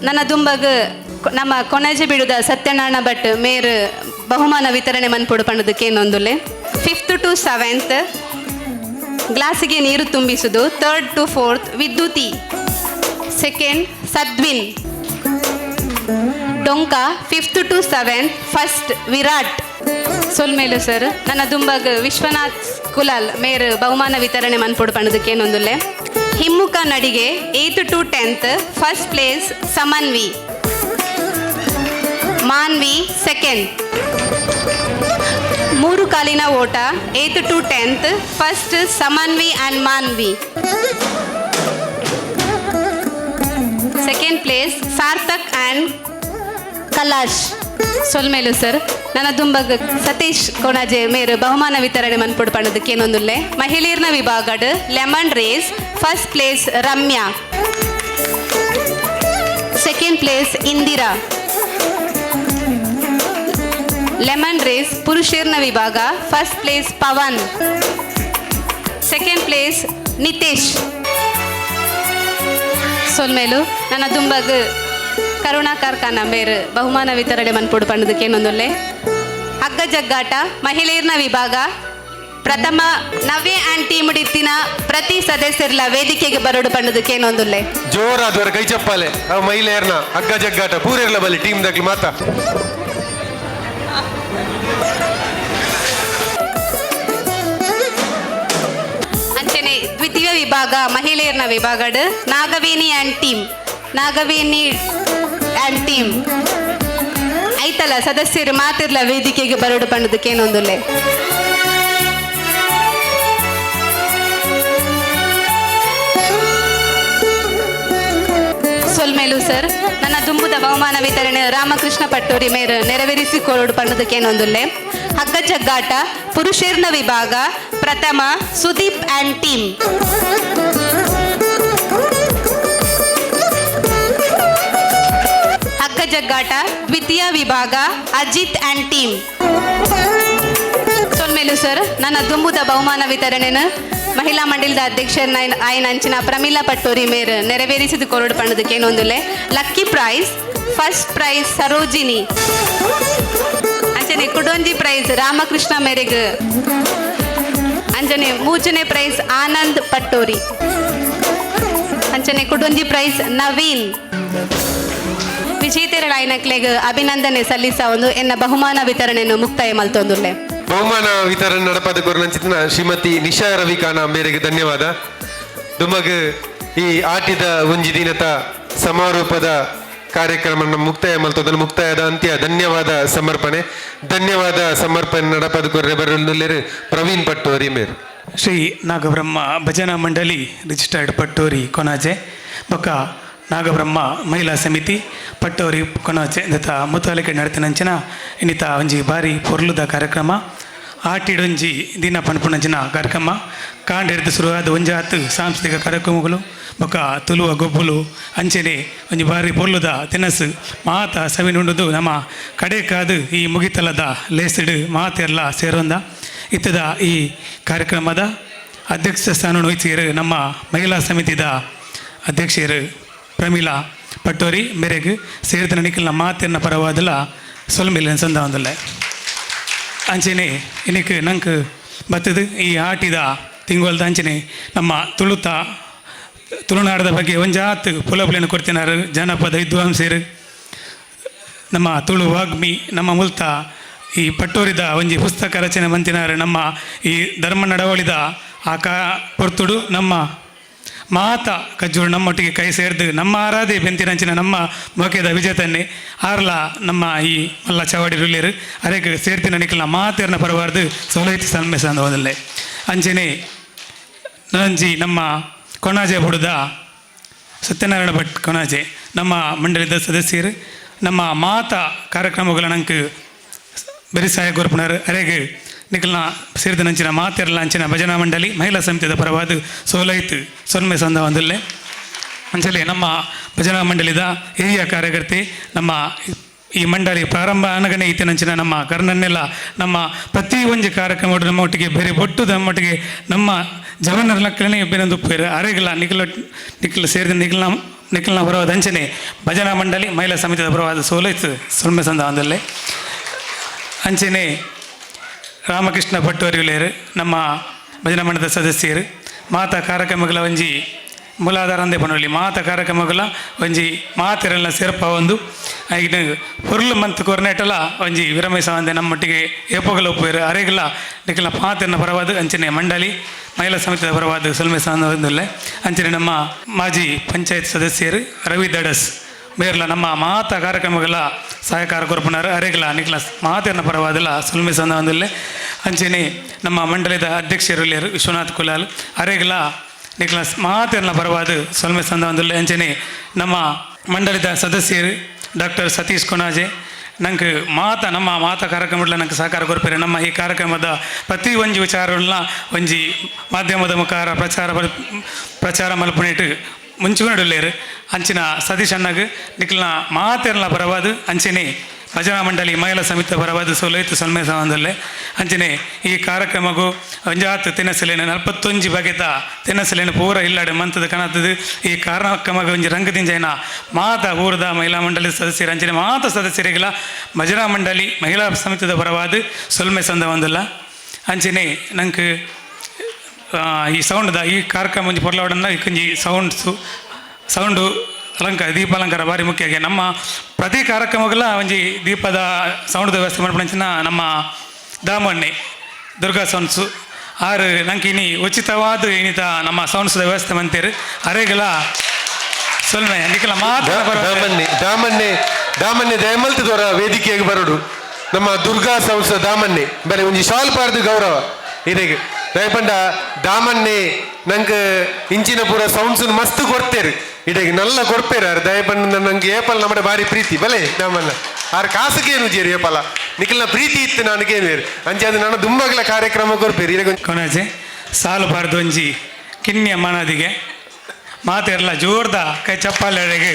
ನನ್ನ ದುಂಬಗ್ ನಮ್ಮ ಕೊಣಜೆ ಬಿಡುದ ಸತ್ಯನಾರಾಯಣ ಭಟ್ ಮೇರ್ ಬಹುಮಾನ ವಿತರಣೆ ಮನ್ಪುಡು ಪಂಡದಕ್ಕೇನೊಂದುಲ್ಲೆ. ಫಿಫ್ತ್ ಟು ಸೆವೆಂತ್ ಗ್ಲಾಸಿಗೆ ನೀರು ತುಂಬಿಸುವುದು, ಥರ್ಡ್ ಟು ಫೋರ್ತ್ ವಿದ್ಯುತಿ, ಸೆಕೆಂಡ್ ಸದ್ವಿನ್. ಡೊಂಕ fifth to seventh, first Virat. ಸೊಲ್ಮೇಲು sir. ನನ್ನ ದುಂಬಗ್ ವಿಶ್ವನಾಥ್ ಕುಲಾಲ್ ಮೇರ್ ಬಹುಮಾನ ವಿತರಣೆ ಮನ್ಪುಡು ಪಂಡದಕ್ಕೇನೊಂದುಲ್ಲೆ. ಹಿಮ್ಮುಖ ನಡಿಗೆ eighth to 10th, first place Samanvi, Manvi second. ಮೂರು ಕಾಲಿನ ಓಟ eighth to 10th, first Samanvi and Manvi, second place Sarthak and Kalash. ಸೊಲ್ಮೇಲು sir. ನನ್ನ ದುಂಬಗ್ ಸತೀಶ್ ಕೊಣಾಜೆ ಮೇರು ಬಹುಮಾನ ವಿತರಣೆ ಮನ್ಪುಡು ಪಂಡದಕ್ಕೇನೊಂದುಲ್ಲೆ. ಮಹಿಳೆಯರ್ನ ವಿಭಾಗಡ್ lemon race, first place Ramya, second place Indira. Lemon race ಪುರುಷರ್ನ ವಿಭಾಗ, first place Pavan, second place Nitesh. ಸೊಲ್ಮೇಲು. ನನ್ನ ದುಂಬಗ್ ಕರುಣಾಕರ್ ಮೇರ್ ಬಹುಮಾನ ವಿತರಣೆ ಮನ್ಪುಡು ಪಂಡದಕ್ಕೇನೊಂದುಲ್ಲೆ. ಹಗ್ಗ ಜಗ್ಗಾಟ ಮಹಿಳೆಯರ್ನ ವಿಭಾಗ, ಪ್ರಥಮ ನವ್ಯ ಆ್ಯಂಡ್ ಟೀಮ್ ಇತ್ತಿನ ಪ್ರತಿ ಸದಸ್ಯರ್ಲ ವೇದಿಕೆಗೆ ಬರೋಡು ಪಂಡದಕ್ಕೇನೊಂದುಲ್ಲೆ. ಜೋರಾದವರ ಕೈ ಚಪ್ಪಾಲೆ. ಆ ಮಹಿಳೆಯರ್ನ ಹಗ್ಗ ಜಗ್ಗಾಟ ಪೂರೆರ್ಲ ಬಲ್ಲಿ ಟೀಮ್ ದಕ್ಲಿ ಮಾತಾ. ಅಂಚನೆ ದ್ವಿತೀಯ ವಿಭಾಗ ಮಹಿಳೆಯರ್ನ ವಿಭಾಗಡ್ Nagaveni and team, Nagaveni and team ಐತಲ್ಲ ಸದಸ್ಯರು ಮಾತಿರ್ಲ ವೇದಿಕೆಗೆ ಬರೋಡು ಪಂಡದಕ್ಕೇನೊಂದುಲ್ಲೆ. ಸೊಲ್ಮೇಲು ಸರ್. ನನ್ನ ದುಂಬುದ ಬಹುಮಾನ ವಿತರಣೆ ರಾಮಕೃಷ್ಣ ಪಟ್ಟೋರಿ ಮೇರ್ ನೆರವೇರಿಸಿ ಕೊರಡು ಪಂಡದಕ್ಕೇನೊಂದುಲ್ಲೆ. ಹಗ್ಗ ಜಗ್ಗಾಟ ಪುರುಷರ್ನ ವಿಭಾಗ, ಪ್ರಥಮ ಸುದೀಪ್ ಆ್ಯಂಡ್ ಟೀಮ್. ಹಗ್ಗ ಜಗ್ಗಾಟ ದ್ವಿತೀಯ ವಿಭಾಗ ಅಜಿತ್ ಆ್ಯಂಡ್ ಟೀಮ್. ಸೊಲ್ಮೇಲು ಸರ್. ನನ್ನ ದುಂಬುದ ಬಹುಮಾನ ವಿತರಣೆನ ಮಹಿಳಾ ಮಂಡಲದ ಅಧ್ಯಕ್ಷ ಆಯ್ನ ಅಂಚಿನ ಪ್ರಮೀಲಾ ಪಟ್ಟೋರಿ ಮೇರ್ ನೆರವೇರಿಸಿದ ಕೊರಡು ಪಂಡದಕ್ಕೇನೊಂದುಲ್ಲೆ. Lucky prize, first prize Sarojini, ಅಂಚನೆ ಕುಡೊಂಜಿ ಪ್ರೈಸ್ ರಾಮಕೃಷ್ಣ ಮೇರೆಗ್, ಅಂಚನೆ ಮೂಜನೇ ಪ್ರೈಸ್ ಆನಂದ್ ಪಟ್ಟೋರಿ, ಅಂಚನೆ ಕುಡೊಂಜಿ ಪ್ರೈಸ್ ನವೀನ್. ವಿಜೇತರಾಯಿನಕ್ಲೆಗ್ ಅಭಿನಂದನೆ ಸಲ್ಲಿಸ ಒಂದು ಎನ್ನ ಬಹುಮಾನ ವಿತರಣೆಯನ್ನು ಮುಕ್ತಾಯ ಮಲ್ತೊಂದುಲ್ಲೆ. ಬಹುಮಾನ ವಿತರಣೆ ನಡಪದ ಕೊರನಂಚಿತನ ಶ್ರೀಮತಿ ನಿಶಾ ರವಿಕಾನ ಮೇರೆಗೆ ಧನ್ಯವಾದ. ದುಮಗ್ ಈ ಆಟಿದ ಒಂಜಿ ದಿನದ ಸಮಾರೋಪದ ಕಾರ್ಯಕ್ರಮ ಮುಕ್ತಾಯ ಮಲ್ತೊಂದು ಮುಕ್ತಾಯದ ಅಂತ್ಯ ಧನ್ಯವಾದ ಸಮರ್ಪಣೆ. ಧನ್ಯವಾದ ಸಮರ್ಪಣೆ ನಡಪದ ಕೊರ್ರೆ ಬರಲು ಪ್ರವೀಣ್ ಪಟ್ಟೋರಿ ಮೇರ್. ಶ್ರೀ ನಾಗಬ್ರಹ್ಮ ಭಜನಾ ಮಂಡಳಿ ರಿಜಿಸ್ಟರ್ಡ್ ಪಟ್ಟೋರಿ ಕೊನಾಜೆ ಬೊಕ್ಕ ನಾಗಬ್ರಹ್ಮ ಮಹಿಳಾ ಸಮಿತಿ ಪಟ್ಟೋರಿ ಕೊನಾಜೆ ದತ್ತ ಮುತಾಲಿಕೆ ನಡತಿನಂಚಿನ ಇನ್ನಿತ ಒಂಜಿ ಬಾರಿ ಪೊರ್ಲುದ ಕಾರ್ಯಕ್ರಮ, ಆಟಿಡೊಂಜಿ ದಿನ ಪನ್ಪುನಂಚಿನ ಕಾರ್ಯಕ್ರಮ. ಕಾಂಡೆಡ್ದು ಶುರುವಾದ ಒಂಜಾತ್ ಸಾಂಸ್ಕೃತಿಕ ಕಾರ್ಯಕ್ರಮಗಳು ಬೊಕ್ಕ ತುಳುವ ಗೊಬ್ಬುಲು ಅಂಚನೆ ಒಂಜಿ ಬಾರಿ ಪೊರ್ಲುದ ತಿನಸು ಮಾತ ಸವಿನುಂಡುದು ನಮ್ಮ ಕಡೆಕಾದು ಈ ಮುಗಿತಲದ ಲೇಸಿಡು ಮಾತೆಲ್ಲ ಸೇರೊಂದ. ಇತ್ತದ ಈ ಕಾರ್ಯಕ್ರಮದ ಅಧ್ಯಕ್ಷ ಸ್ಥಾನ ವಹಿಸಿರು ನಮ್ಮ ಮಹಿಳಾ ಸಮಿತಿದ ಅಧ್ಯಕ್ಷರು ಪ್ರಮೀಳಾ ಪಟ್ಟೋರಿ ಮೇರೆಗೆ ಸೇರಿದ ನಿಖಿಲ್ನ ಮಾತಿನ ಪರವಾದಲ ಸೊಲ್ಮಿಲ್ಲ ಸಂದ ಒಂದಲ್ಲ. ಅಂಚನೆ ಇನಿಕ್ ನಂಕ್ ಬತ್ತದು ಈ ಆಟಿದ ತಿಂಗೊಲ್ದ ಅಂಚನೆ ನಮ್ಮ ತುಳುತ ತುಳುನಾಡದ ಬಗ್ಗೆ ಒಂಜಾತ್ ಪುಲಪುಲಿನ ಕೊಡ್ತಿನಾರು ಜನಪದ ವಿದ್ವಾಂಸರು, ನಮ್ಮ ತುಳು ವಾಗ್ಮಿ, ನಮ್ಮ ಮುಲ್ತ ಈ ಪಟ್ಟೋರಿದ ಒಂಜಿ ಪುಸ್ತಕ ರಚನೆ ಮಂತಿನಾರು. ನಮ್ಮ ಈ ಧರ್ಮ ನಡವಳಿದ ಆ ಕಾ ಪೊರ್ತುಡು ನಮ್ಮ ಮಾತ ಕಜ್ಜೋಡು ನಮ್ಮೊಟ್ಟಿಗೆ ಕೈ ಸೇರ್ದು ನಮ್ಮ ಆರಾಧೆ ಬೆಂತಿನಂಚಿನ ನಮ್ಮ ಮೊಕೆದ ವಿಜೇತನ್ನೇ ಆರ್ಲ ನಮ್ಮ ಈ ಮಲ್ಲ ಚವಾಡಿ ರುಲ್ಲೇರು ಅರೇಕ್ ಸೇರ್ತಿನ ನಿಖಲ್ನ ಮಾತೇರ್ನ ಪರವಾರ್ದು ಸೌಲೈತಿ ಸನ್ಮೆ ಸಂದ. ಅಂಚನೆ ನಂಜಿ ನಮ್ಮ ಕೊಣಾಜೆ ಬುಡದ ಸತ್ಯನಾರಾಯಣ ಭಟ್ ಕೊಣಾಜೆ ನಮ್ಮ ಮಂಡಳಿದ ಸದಸ್ಯರು, ನಮ್ಮ ಮಾತ ಕಾರ್ಯಕ್ರಮಗಳ ನಂಗೆ ಬೆರಿಸಾಯ ಗೊರ್ಪುನರ್ ಅರೆಗ್ ನಿಖಲ್ನ ಸೇರಿದ ನಂಚಿನ ಮಾತೆರ್ಲ ಅಂಚಿನ ಭಜನಾ ಮಂಡಳಿ ಮಹಿಳಾ ಸಮಿತಿದ ಪರವಾದ ಸೋಲೈತ್ ಸೊನ್ಮೆ ಸಂದ ಒಂದಲ್ಲೇ. ಅಂಚಲೆ ನಮ್ಮ ಭಜನಾ ಮಂಡಳಿದ ಹಿರಿಯ ಕಾರ್ಯಕರ್ತೆ, ನಮ್ಮ ಈ ಮಂಡಳಿ ಪ್ರಾರಂಭ ಅನಗನೆ ಇತ್ತಿನಂಚಿನ ನಮ್ಮ ಕರ್ಣನ್ನೆಲ್ಲ ನಮ್ಮ ಪ್ರತಿ ಒಂಜಿ ಕಾರ್ಯಕ್ರಮ ನಮ್ಮ ಒಟ್ಟಿಗೆ ಬೇರೆ ಬೊಟ್ಟು ನಮ್ಮೊಟ್ಟಿಗೆ ನಮ್ಮ ಜವನರ ಲಕ್ಕನೆ ಬೇನೊಂದು ಅರೆಗಿಲ್ಲ ನಿಖಲ ನಿಖಲ ಸೇರಿದ ನಿಖಲ್ನ ನಿಖಲ್ನ ಪರವಾದ ಅಂಚನೆ ಭಜನಾ ಮಂಡಳಿ ಮಹಿಳಾ ಸಮಿತಿದ ಪರವಾದ ಸೋಲೈತ್ ಸೊನ್ಮೆ ಸಂದ ಒಂದಲ್ಲೇ. ಅಂಚನೆ ರಾಮಕೃಷ್ಣ ಭಟ್ಟೋರಿಯುಲೇರು ನಮ್ಮ ಭಜನಾ ಮಂಡಲದ ಸದಸ್ಯರು, ಮಾತಾ ಕಾರ್ಯಕ್ರಮಗಳ ಒಂಜಿ ಮೂಲಾಧಾರ ಅಂದೇ ಪನೊಲಿ. ಮಾತ ಕಾರ್ಯಕ್ರಮಗಳ ಒಂಜಿ ಮಾತೆರೆಲ್ಲ ಸೇರ್ಪ ಒಂದು ಐನ್ ಪೊರ್ಲು ಮಂತ್ ಕೊರ್ನೆಟಲ ಒಂಜಿ ವಿರಮೇಶ ಒಂದೆ ನಮ್ಮೊಟ್ಟಿಗೆ ಏಪೊಗಲ ಒಪ್ಪುವೆರ್. ಅರೆಗ್ಲ ನಿಕಲ್ನ ಪಾತೆರ್ನ ಪರವಾದ ಅಂಚನೆ ಮಂಡಳಿ ಮಹಿಳಾ ಸಮಿತಿದ ಪರವಾದ ಸೊಲ್ಮೆ ಸಂದೊಂದುಲ್ಲೆ. ಅಂಚನೆ ನಮ್ಮ ಮಾಜಿ ಪಂಚಾಯತ್ ಸದಸ್ಯರು ರವಿ ದಡಸ್ ಮೇರ್ಲ ನಮ್ಮ ಮಾತ ಕಾರ್ಯಕ್ರಮಗಳ ಸಹಕಾರ ಕೊರ್ಪುನಾರ್. ಅರೆಗ್ಲ ನಿಕ್ಲ ಮಾತೆರ್ನ ಪರವಾದಲ ಸೊಲ್ಮೆ ಸಂದ. ಅಂಚನೆ ನಮ್ಮ ಮಂಡಳಿದ ಅಧ್ಯಕ್ಷರು ವಿಶ್ವನಾಥ್ ಕುಲಾಲ್ ಅರೆಗ್ಲ ನಿಕ್ಲ ಮಾತೆರ್ನ ಪರವಾದ ಸೊಲ್ಮೆ ಸಂದ. ಅಂಚನೆ ನಮ್ಮ ಮಂಡಳಿದ ಸದಸ್ಯರು ಡಾಕ್ಟರ್ ಸತೀಶ್ ಕೊಣಾಜೆ ನಂಗೆ ಮಾತ ನಮ್ಮ ಮಾತ ಕಾರ್ಯಕ್ರಮಗಳ ನಂಗೆ ಸಹಕಾರ ಕೊರ್ಪೇರೆ. ನಮ್ಮ ಈ ಕಾರ್ಯಕ್ರಮದ ಪ್ರತಿ ಒಂಜಿ ವಿಚಾರಗಳನ್ನ ಒಂಜಿ ಮಾಧ್ಯಮದ ಮುಖಾರ ಪ್ರಚಾರ ಪ್ರಚಾರ ಮಲ್ಪುನೇಟ್ ಮುಂಚೂಣಿಡುಲ್ಲೇರು. ಅಂಚಿನ ಸತೀಶ್ ಅಣ್ಣಗ್ ನಿಕ್ಲ್ನ ಮಾತೆರ್ನ ಪರವಾದ ಅಂಚನೆ ಭಜನಾ ಮಂಡಳಿ ಮಹಿಳಾ ಸಮಿತಿ ಪರವಾದ ಸೊಲೈತು ಸೊಲ್ಮೆ ಸಂಬಂಧಲ್ಲೇ. ಅಂಚನೆ ಈ ಕಾರ್ಯಕ್ರಮಗೂ ಒಂಜಾತ್ ತಿನಸಲೇನು 41 ಬಗೆತ ತಿನಸಲೇನು ಪೂರ ಇಲ್ಲಾಡೆ ಮಂತದ ಕಣತದು. ಈ ಕಾರ್ಯಕ್ರಮಗ ಒಂಜಿ ರಂಗದಿಂಜೈನ ಮಾತ ಊರದ ಮಹಿಳಾ ಮಂಡಳಿ ಸದಸ್ಯರು ಅಂಚನೆ ಮಾತ ಸದಸ್ಯರಿಗೆಲ್ಲ ಭಜನಾ ಮಂಡಳಿ ಮಹಿಳಾ ಸಮಿತಿದ ಪರವಾದ ಸೊಲ್ಮೆ ಸಂದ ಒಂದಲ್ಲ. ಅಂಚನೆ ನಂಗೆ ಈ ಸೌಂಡ್ದ ಈ ಕಾರ್ಯಕ್ರಮ ಒಂಜಿ ಪೊರ್ಲವಡನ್ನ ಒಂಜಿ ಸೌಂಡ್ಸು ಸೌಂಡು ಅಲಂಕಾರ ದೀಪಾಲಂಕಾರ ಭಾರಿ ಮುಖ್ಯ ಆಗಿ. ನಮ್ಮ ಪ್ರತಿ ಕಾರ್ಯಕ್ರಮಗಳ ಒಂಜಿ ದೀಪದ ಸೌಂಡ್ದ ವ್ಯವಸ್ಥೆ ಮಾಡ್ಪಂಚಿನ ನಮ್ಮ ದಾಮಣ್ಣೆ ದುರ್ಗಾ ಸೌಂಡ್ಸು ಆರು ನಂಗೆ ಇನಿ ಉಚಿತವಾದ ಇನ್ನಿತ ನಮ್ಮ ಸೌಂಡ್ಸ್ದ ವ್ಯವಸ್ಥೆ ಮಂತೇರು. ಅರೆಗಲ ಸೊಲ್ಮೆ ನಿಕಲ ಮಾತ್ರ. ದಾಮನ್ನೆ ದಾಮನ್ನೆ ದಾಮನ್ನೆ ದಯಮಲ್ತದವರ ವೇದಿಕೆಗೆ ಬರೋಡು. ನಮ್ಮ ದುರ್ಗಾ ಸಂಸ್ಥೆ ದಾಮನ್ನೆ ಬರೀ ಒಂಜಿ ಶಾಲ್ ಪಾರ್ದು ಗೌರವ ಇರೆಗ್. ದಯಪಂಡ ದಾಮನ್ನೆ ನಂಗೆ ಇಂಚಿನ ಪೂರ ಸೌಂಡ್ಸ್ ಮಸ್ತ್ ಕೊಡ್ತೇರು, ಇಡೆಗೆ ನಲ್ಲ ಕೊಡ್ಪೇರು ಆರ್. ದಯಪಂಡ ನಂಗೆ ಏಪಲ್ ನಮ್ಮಡೆ ಬಾರಿ ಪ್ರೀತಿ ಬಲೆ ದಾಮನ್ನ. ಆರ್ ಕಾಸುಗೇನು ಜೇರಿ ಏಪಲ ನಿಖಲ್ನ ಪ್ರೀತಿ ಇತ್ತು ನನಗೇನು ಬೇರು ಅಂಚೆ ಅದು ನನ್ನ ದುಂಬಗಲ ಕಾರ್ಯಕ್ರಮ ಕೊರ್ಪೇರು ಇರೆಗ್. ಕೊನಾಜೆ ಸಾಲು ಬಾರ್ದು ಒಂಜಿ ಕಿನ್ಯ ಮಾನದಿಗೆ ಮಾತೆರ್ಲ ಜೋರ್ದ ಕೈ ಚಪ್ಪಾಳೆಗೆ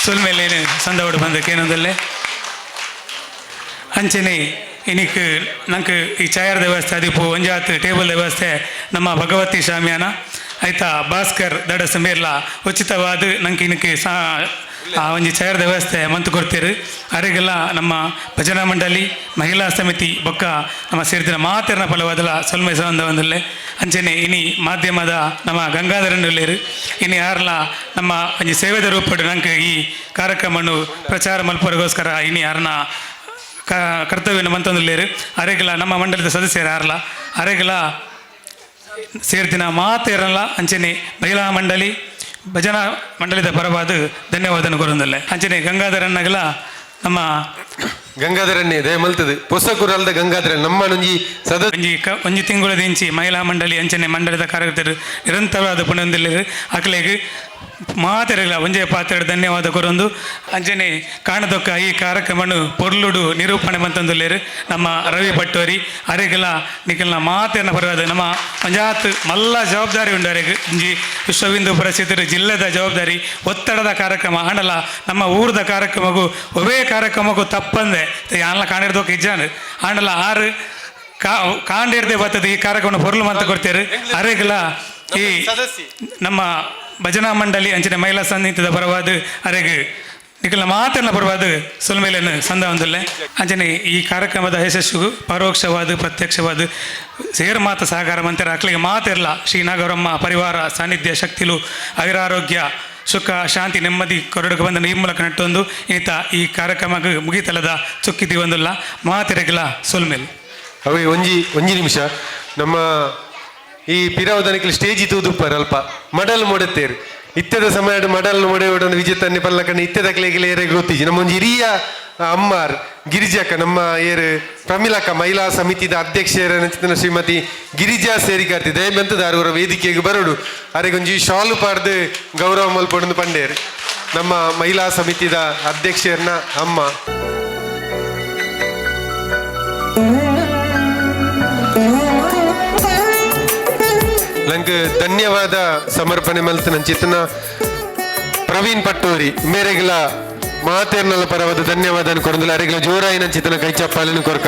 ಸುಲ್ಮೇಲೇನು ಸಂದವಡು ಬಂದಕ್ಕೇನೊಂದಲ್ಲೇ. ಅಂಚನೆ ಇನಿಕ್ ನಂಗೆ ಈ ಚಾಯರ್ದ ವ್ಯವಸ್ಥೆ ಅದಿಪ್ಪು ಒಂಜಾತ್ ಟೇಬಲ್ ವ್ಯವಸ್ಥೆ ನಮ್ಮ ಭಗವತಿ ಶಾಮಿಯಾನ ಆಯ್ತಾ ಭಾಸ್ಕರ್ ದಡಸ ಮೇರ್ಲ ಉಚಿತವಾದ ನಂಗೆ ಇನಕ್ಕೆ ಸಾ ಆ ಒಂಜಿ ಚೇರ್ದ ವ್ಯವಸ್ಥೆ ಮಂತ್ ಕೊಡ್ತೇರು. ಅರೆಗೆಲ್ಲ ನಮ್ಮ ಭಜನಾ ಮಂಡಳಿ, ಮಹಿಳಾ ಸಮಿತಿ ಬೊಕ್ಕ ನಮ್ಮ ಸೇರಿದಿನ ಮಾತೆರ್ನ ಫಲವಾದಲ ಸೊಲ್ಮೆ ಸಂಬಂಧ ಒಂದುಲ್ಲೆ. ಅಂಚನೆ ಇನಿ ಮಾಧ್ಯಮದ ನಮ್ಮ ಗಂಗಾಧರನ್ ಉಲ್ಲೇರು. ಇನಿ ಯಾರ್ಲ ನಮ್ಮ ಒಂಜಿ ಸೇವೆದ ರೂಪಡ್ ನಂಗೆ ಈ ಕಾರ್ಯಕ್ರಮನು ಪ್ರಚಾರ ಮಲ್ಪರಿಗೋಸ್ಕರ ಇನಿ ಯಾರನ್ನ ಕರ್ತವ್ಯನ ಮಂತೊಂದುಲ್ಲೇರು. ಅರೆಗೆಲ ನಮ್ಮ ಮಂಡಲದ ಸದಸ್ಯರು ಯಾರ್ಲ ಅರೆಗೆಲ ಸೇರ್ದಿನ ಮಾತೇರಲ್ಲ. ಅಂಚನೆ ಮಹಿಳಾ ಮಂಡಳಿ, ಭಜನಾ ಮಂಡಳಿದ ಪರವಾದ ಧನ್ಯವಾದನ ಕೊರೊಂದುಲ್ಲೆ. ಅಂಚನೆ ಗಂಗಾಧರನ್ನಗಲ ನಮ್ಮ ಗಂಗಾಧರನ್ನೇ ದಯ ಮಲ್ತದೆ ಪೊಸಕುರಲ್ದ ಗಂಗಾಧರ ನಮ್ಮ ಒಂಜಿ ಸದಸ್ಯ. ಒಂಜಿ ಒಂಜಿ ತಿಂಗಳ ದಿಂಚಿ ಮಹಿಳಾ ಮಂಡಳಿ ಅಂಚನೆ ಮಂಡಳಿದ ಕಾರ್ಯಕರ್ತರು ನಿರಂತರವಾದ ಪುನೊಂದಿಲ್ಲೆರ್. ಅಕ್ಲೆಗ್ ಮಾತೆರೆಗ್ಲ ಒಂಜೇ ಪಾತ್ರ ಧನ್ಯವಾದ ಕೊರೊಂದು, ಅಂಚನೆ ಕಾಣದೊಕ್ಕ ಈ ಕಾರ್ಯಕ್ರಮನು ಪೊರ್ಲುಡು ನಿರೂಪಣೆ ಮಂತೊಂದುಲ್ಲೆರ್ ನಮ್ಮ ರವಿ ಪಟ್ಟೋರಿ. ಅರೆಗೆಲ ನಿಕಲ್ನ ಮಾತೆರ್ನ ಪರವಾದ. ನಮ್ಮ ಒಂಜಾತ್ ಮಲ್ಲ ಜವಾಬ್ದಾರಿ ಉಂಡು ಅರೆಗ್. ಒಂಜಿ ವಿಶ್ವ ಹಿಂದೂ ಪರಿಷತ್ ಜಿಲ್ಲೆದ ಜವಾಬ್ದಾರಿ, ಒತ್ತಡದ ಕಾರ್ಯಕ್ರಮ ಆಂಡಲ ನಮ್ಮ ಊರದ ಕಾರ್ಯಕ್ರಮಕ್ಕೂ ಒವೇ ಕಾರ್ಯಕ್ರಮಕ್ಕೂ ತಪ್ಪಂದೆ ಯಾನ್ಲ ಕಾಣಿರ್ದೋಕ ಇಜ್ಜಾಂಡ್. ಆಂಡಲ ಆರು ಕಾಂಡಿರ್ದೆ ಬರ್ತದೆ ಈ ಕಾರ್ಯಕ್ರಮ ಪೊರ್ಲು ಮಂತ ಕೊಡ್ತೇರು. ಅರೆಗ್ಲ ಈ ನಮ್ಮ ಭಜನಾ ಮಂಡಳಿ ಅಂಚನೆ ಮಹಿಳಾ ಸಮಿತಿದ ಪರವಾದ ಅರೆಗ್ ನಿಕಲ್ನ ಮಾತೆರ್ನ ಪರವಾದ ಸೊಲ್ಮೆಲೆನ್ ಸಂದ ಒಂದುಲ್ಲೆ. ಅಂಚನೆ ಈ ಕಾರ್ಯಕ್ರಮದ ಯಶಸ್ಸು ಪರೋಕ್ಷವಾದ ಪ್ರತ್ಯಕ್ಷವಾದ ಸೇರ್ ಮಾತ ಸಹಕಾರ ಮಂತೆರ ಅಕ್ಲೆಗೆ ಮಾತೆರ್ಲ ಶ್ರೀ ನಾಗರಮ್ಮ ಪರಿವಾರ ಸಾನ್ನಿಧ್ಯ ಶಕ್ತಿಲು ಐರಾರೋಗ್ಯ ಸುಖ ಶಾಂತಿ ನೆಮ್ಮದಿ ಕೊರಡುಗೆ ಬಂದ ಈ ಮೂಲಕ ನಟ್ಟೊಂದು ಈತ ಈ ಕಾರ್ಯಕ್ರಮಕ್ಕೆ ಮುಗಿತಲದ ಚುಕ್ಕಿತಿ ಒಂದುಲ್ಲ. ಮಾತೆರೆಗ್ಲ ಸೊಲ್ಮೆಲ್. ಅವೇ ಒಂಜಿ ಒಂಜಿ ನಿಮಿಷ. ನಮ್ಮ ಈ ಪಿರವದನಿಕಲ್ ಸ್ಟೇಜ್ ತೂದುಪ್ಪರ್ ಅಲ್ಪ ಮಡಲ್ ಮೊಡೆತೇರು. ಇತ್ತೆದ ಸಮಯಡ್ ಮಡಲ್ ಮೊಡೆ ವಿಜೇತನ್ನೆ ಪಲ್ಲಕಣ್ಣ ಇತ್ತೆದ ಕ್ಲೇಗಿಲ ಏರೆ ಗೊತ್ತಿಜಿ. ನಮ್ಮ ಒಂಜಿ ಹಿರಿಯ ಅಮ್ಮಾರ್ ಗಿರಿಜಕ್ಕ, ನಮ್ಮ ಏರು ಪ್ರಮಿಲಕ್ಕ, ಮಹಿಳಾ ಸಮಿತಿದ ಅಧ್ಯಕ್ಷರ ಶ್ರೀಮತಿ ಗಿರಿಜಾ ಸೇರಿಕಾರ್ತಿ ದಯಮಂತದಾರವರ ವೇದಿಕೆಗೆ ಬರೋಡು. ಅರೆಗೊಂಜಿ ಶಾಲು ಪಾರ್ದು ಗೌರವ ಮಲ್ಪೊಡಂದು ಪಂಡೇರು ನಮ್ಮ ಮಹಿಳಾ ಸಮಿತಿದ ಅಧ್ಯಕ್ಷರನ್ನ ಅಮ್ಮ. ನಂಗೆ ಧನ್ಯವಾದ ಸಮರ್ಪಣೆ ಮಲ್ತು ಚಿತ್ತನ ಪ್ರವೀಣ್ ಪಟ್ಟೂರಿ ಮೇರೆಗ್ಲ ಮಾತೇರ್ನಲ್ಲ ಪರವಾದ ಧನ್ಯವಾದ ಕೊರಂದಿಲ್ಲ. ಅರೆಗ್ಲ ಜೋರಾಯಿನ ಚಿತ್ತನ ಕೈ ಚಪ್ಪಾಲಿನ ಕೊರ್ಕ.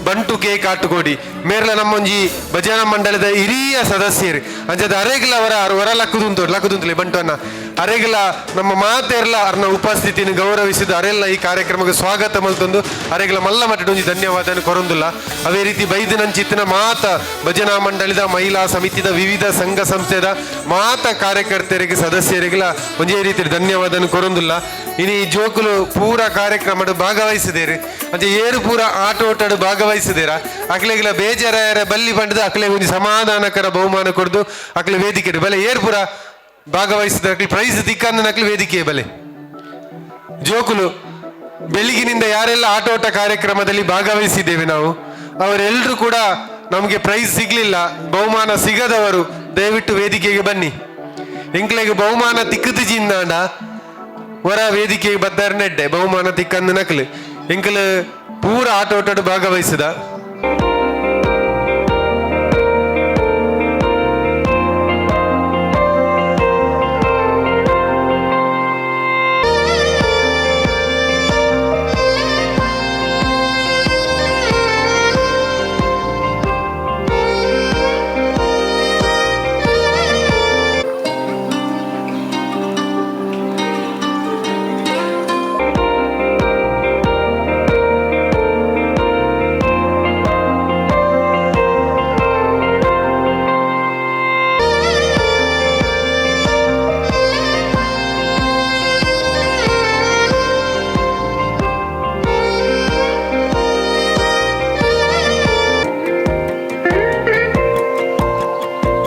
ಬಂಟು ಕೆ ಕಾಟುಕೋಡಿ ಮೇರ್ಲ ನಮ್ಮೊಂಜಿ ಭಜನಾ ಮಂಡಲದ ಹಿರಿಯ ಸದಸ್ಯರು. ಅಂಚದ ಅರೆಗ್ಲ ಅವರ ಹೊರ ಲಕ್ಕುದುಂತು ಲಕ್ಕುದುಂತಲೆ ಬಂಟು ಅನ್ನ. ಅರೆಗ್ಲ ನಮ್ಮ ಮಾತೇರ್ಲ ಅರ್ನ ಉಪಸ್ಥಿತಿಯನ್ನು ಗೌರವಿಸಿದ ಅರೆಲ್ಲ ಈ ಕಾರ್ಯಕ್ರಮಕ್ಕೆ ಸ್ವಾಗತ ಮಲ್ತೊಂದು ಅರೆಗ್ಲ ಮಲ್ಲ ಮಟ್ಟದ ಒಂಜಿ ಧನ್ಯವಾದ ಕೊರೊಂದುಲ್ಲ. ಅದೇ ರೀತಿ ಬೈದನಂಚಿತ್ತಿನ ಮಾತ ಭಜನಾ ಮಂಡಳಿದ, ಮಹಿಳಾ ಸಮಿತಿದ, ವಿವಿಧ ಸಂಘ ಸಂಸ್ಥೆದ ಮಾತ ಕಾರ್ಯಕರ್ತರಿಗೆ, ಸದಸ್ಯರಿಗೆಲ್ಲ ಒಂಜೇ ರೀತಿ ಧನ್ಯವಾದ ಕೊರೊಂದುಲ್ಲ. ಇನಿ ಜೋಕುಲು ಪೂರ ಕಾರ್ಯಕ್ರಮಡ್ ಭಾಗವಹಿಸಿದೇರು. ಅಂಚೆ ಏರು ಪೂರ ಆಟೋಟಡ್ ಭಾಗವಹಿಸಿದೇರ ಅಕ್ಲೆಗ್ಲ ಬೇಜಾರಾಯರ ಬಲ್ಲಿ ಪಂಡದ ಅಕ್ಲೆಗ್ ಒಂಜಿ ಸಮಾಧಾನಕರ ಬಹುಮಾನ ಕೊಡ್ದು ಅಕ್ಲೆ ವೇದಿಕೆ ಬಲೆ. ಏರು ಪೂರ ಭಾಗವಹಿಸಿದ ಅಕ್ಲೆ ಪ್ರೈಸ್ ದಿಕ್ಕಂದ ನಕ್ಲೆ ವೇದಿಕೆ ಬಲೆ. ಜೋಕುಲು ಬೆಳಗಿನಿಂದ ಯಾರೆಲ್ಲ ಆಟೋಟ ಕಾರ್ಯಕ್ರಮದಲ್ಲಿ ಭಾಗವಹಿಸಿದ್ದೇವೆ ನಾವು, ಅವರೆಲ್ಲರೂ ಕೂಡ ನಮಗೆ ಪ್ರೈಸ್ ಸಿಗ್ಲಿಲ್ಲ, ಬಹುಮಾನ ಸಿಗದವರು ದಯವಿಟ್ಟು ವೇದಿಕೆಗೆ ಬನ್ನಿ. ಎಂಕ್ಲೆಗೆ ಬಹುಮಾನ ತಿಕ್ಕದು ಜಿಂದಾಂಡ ಹೊರ ವೇದಿಕೆಗೆ ಬದ್ದಾರ ನೆಡ್ಡೆ. ಬಹುಮಾನ ತಿಕ್ಕಂದು ನಕ್ಲು ಎಂಕಲ್ ಪೂರ ಆಟೋಟಡ್ ಭಾಗವಹಿಸಿದ.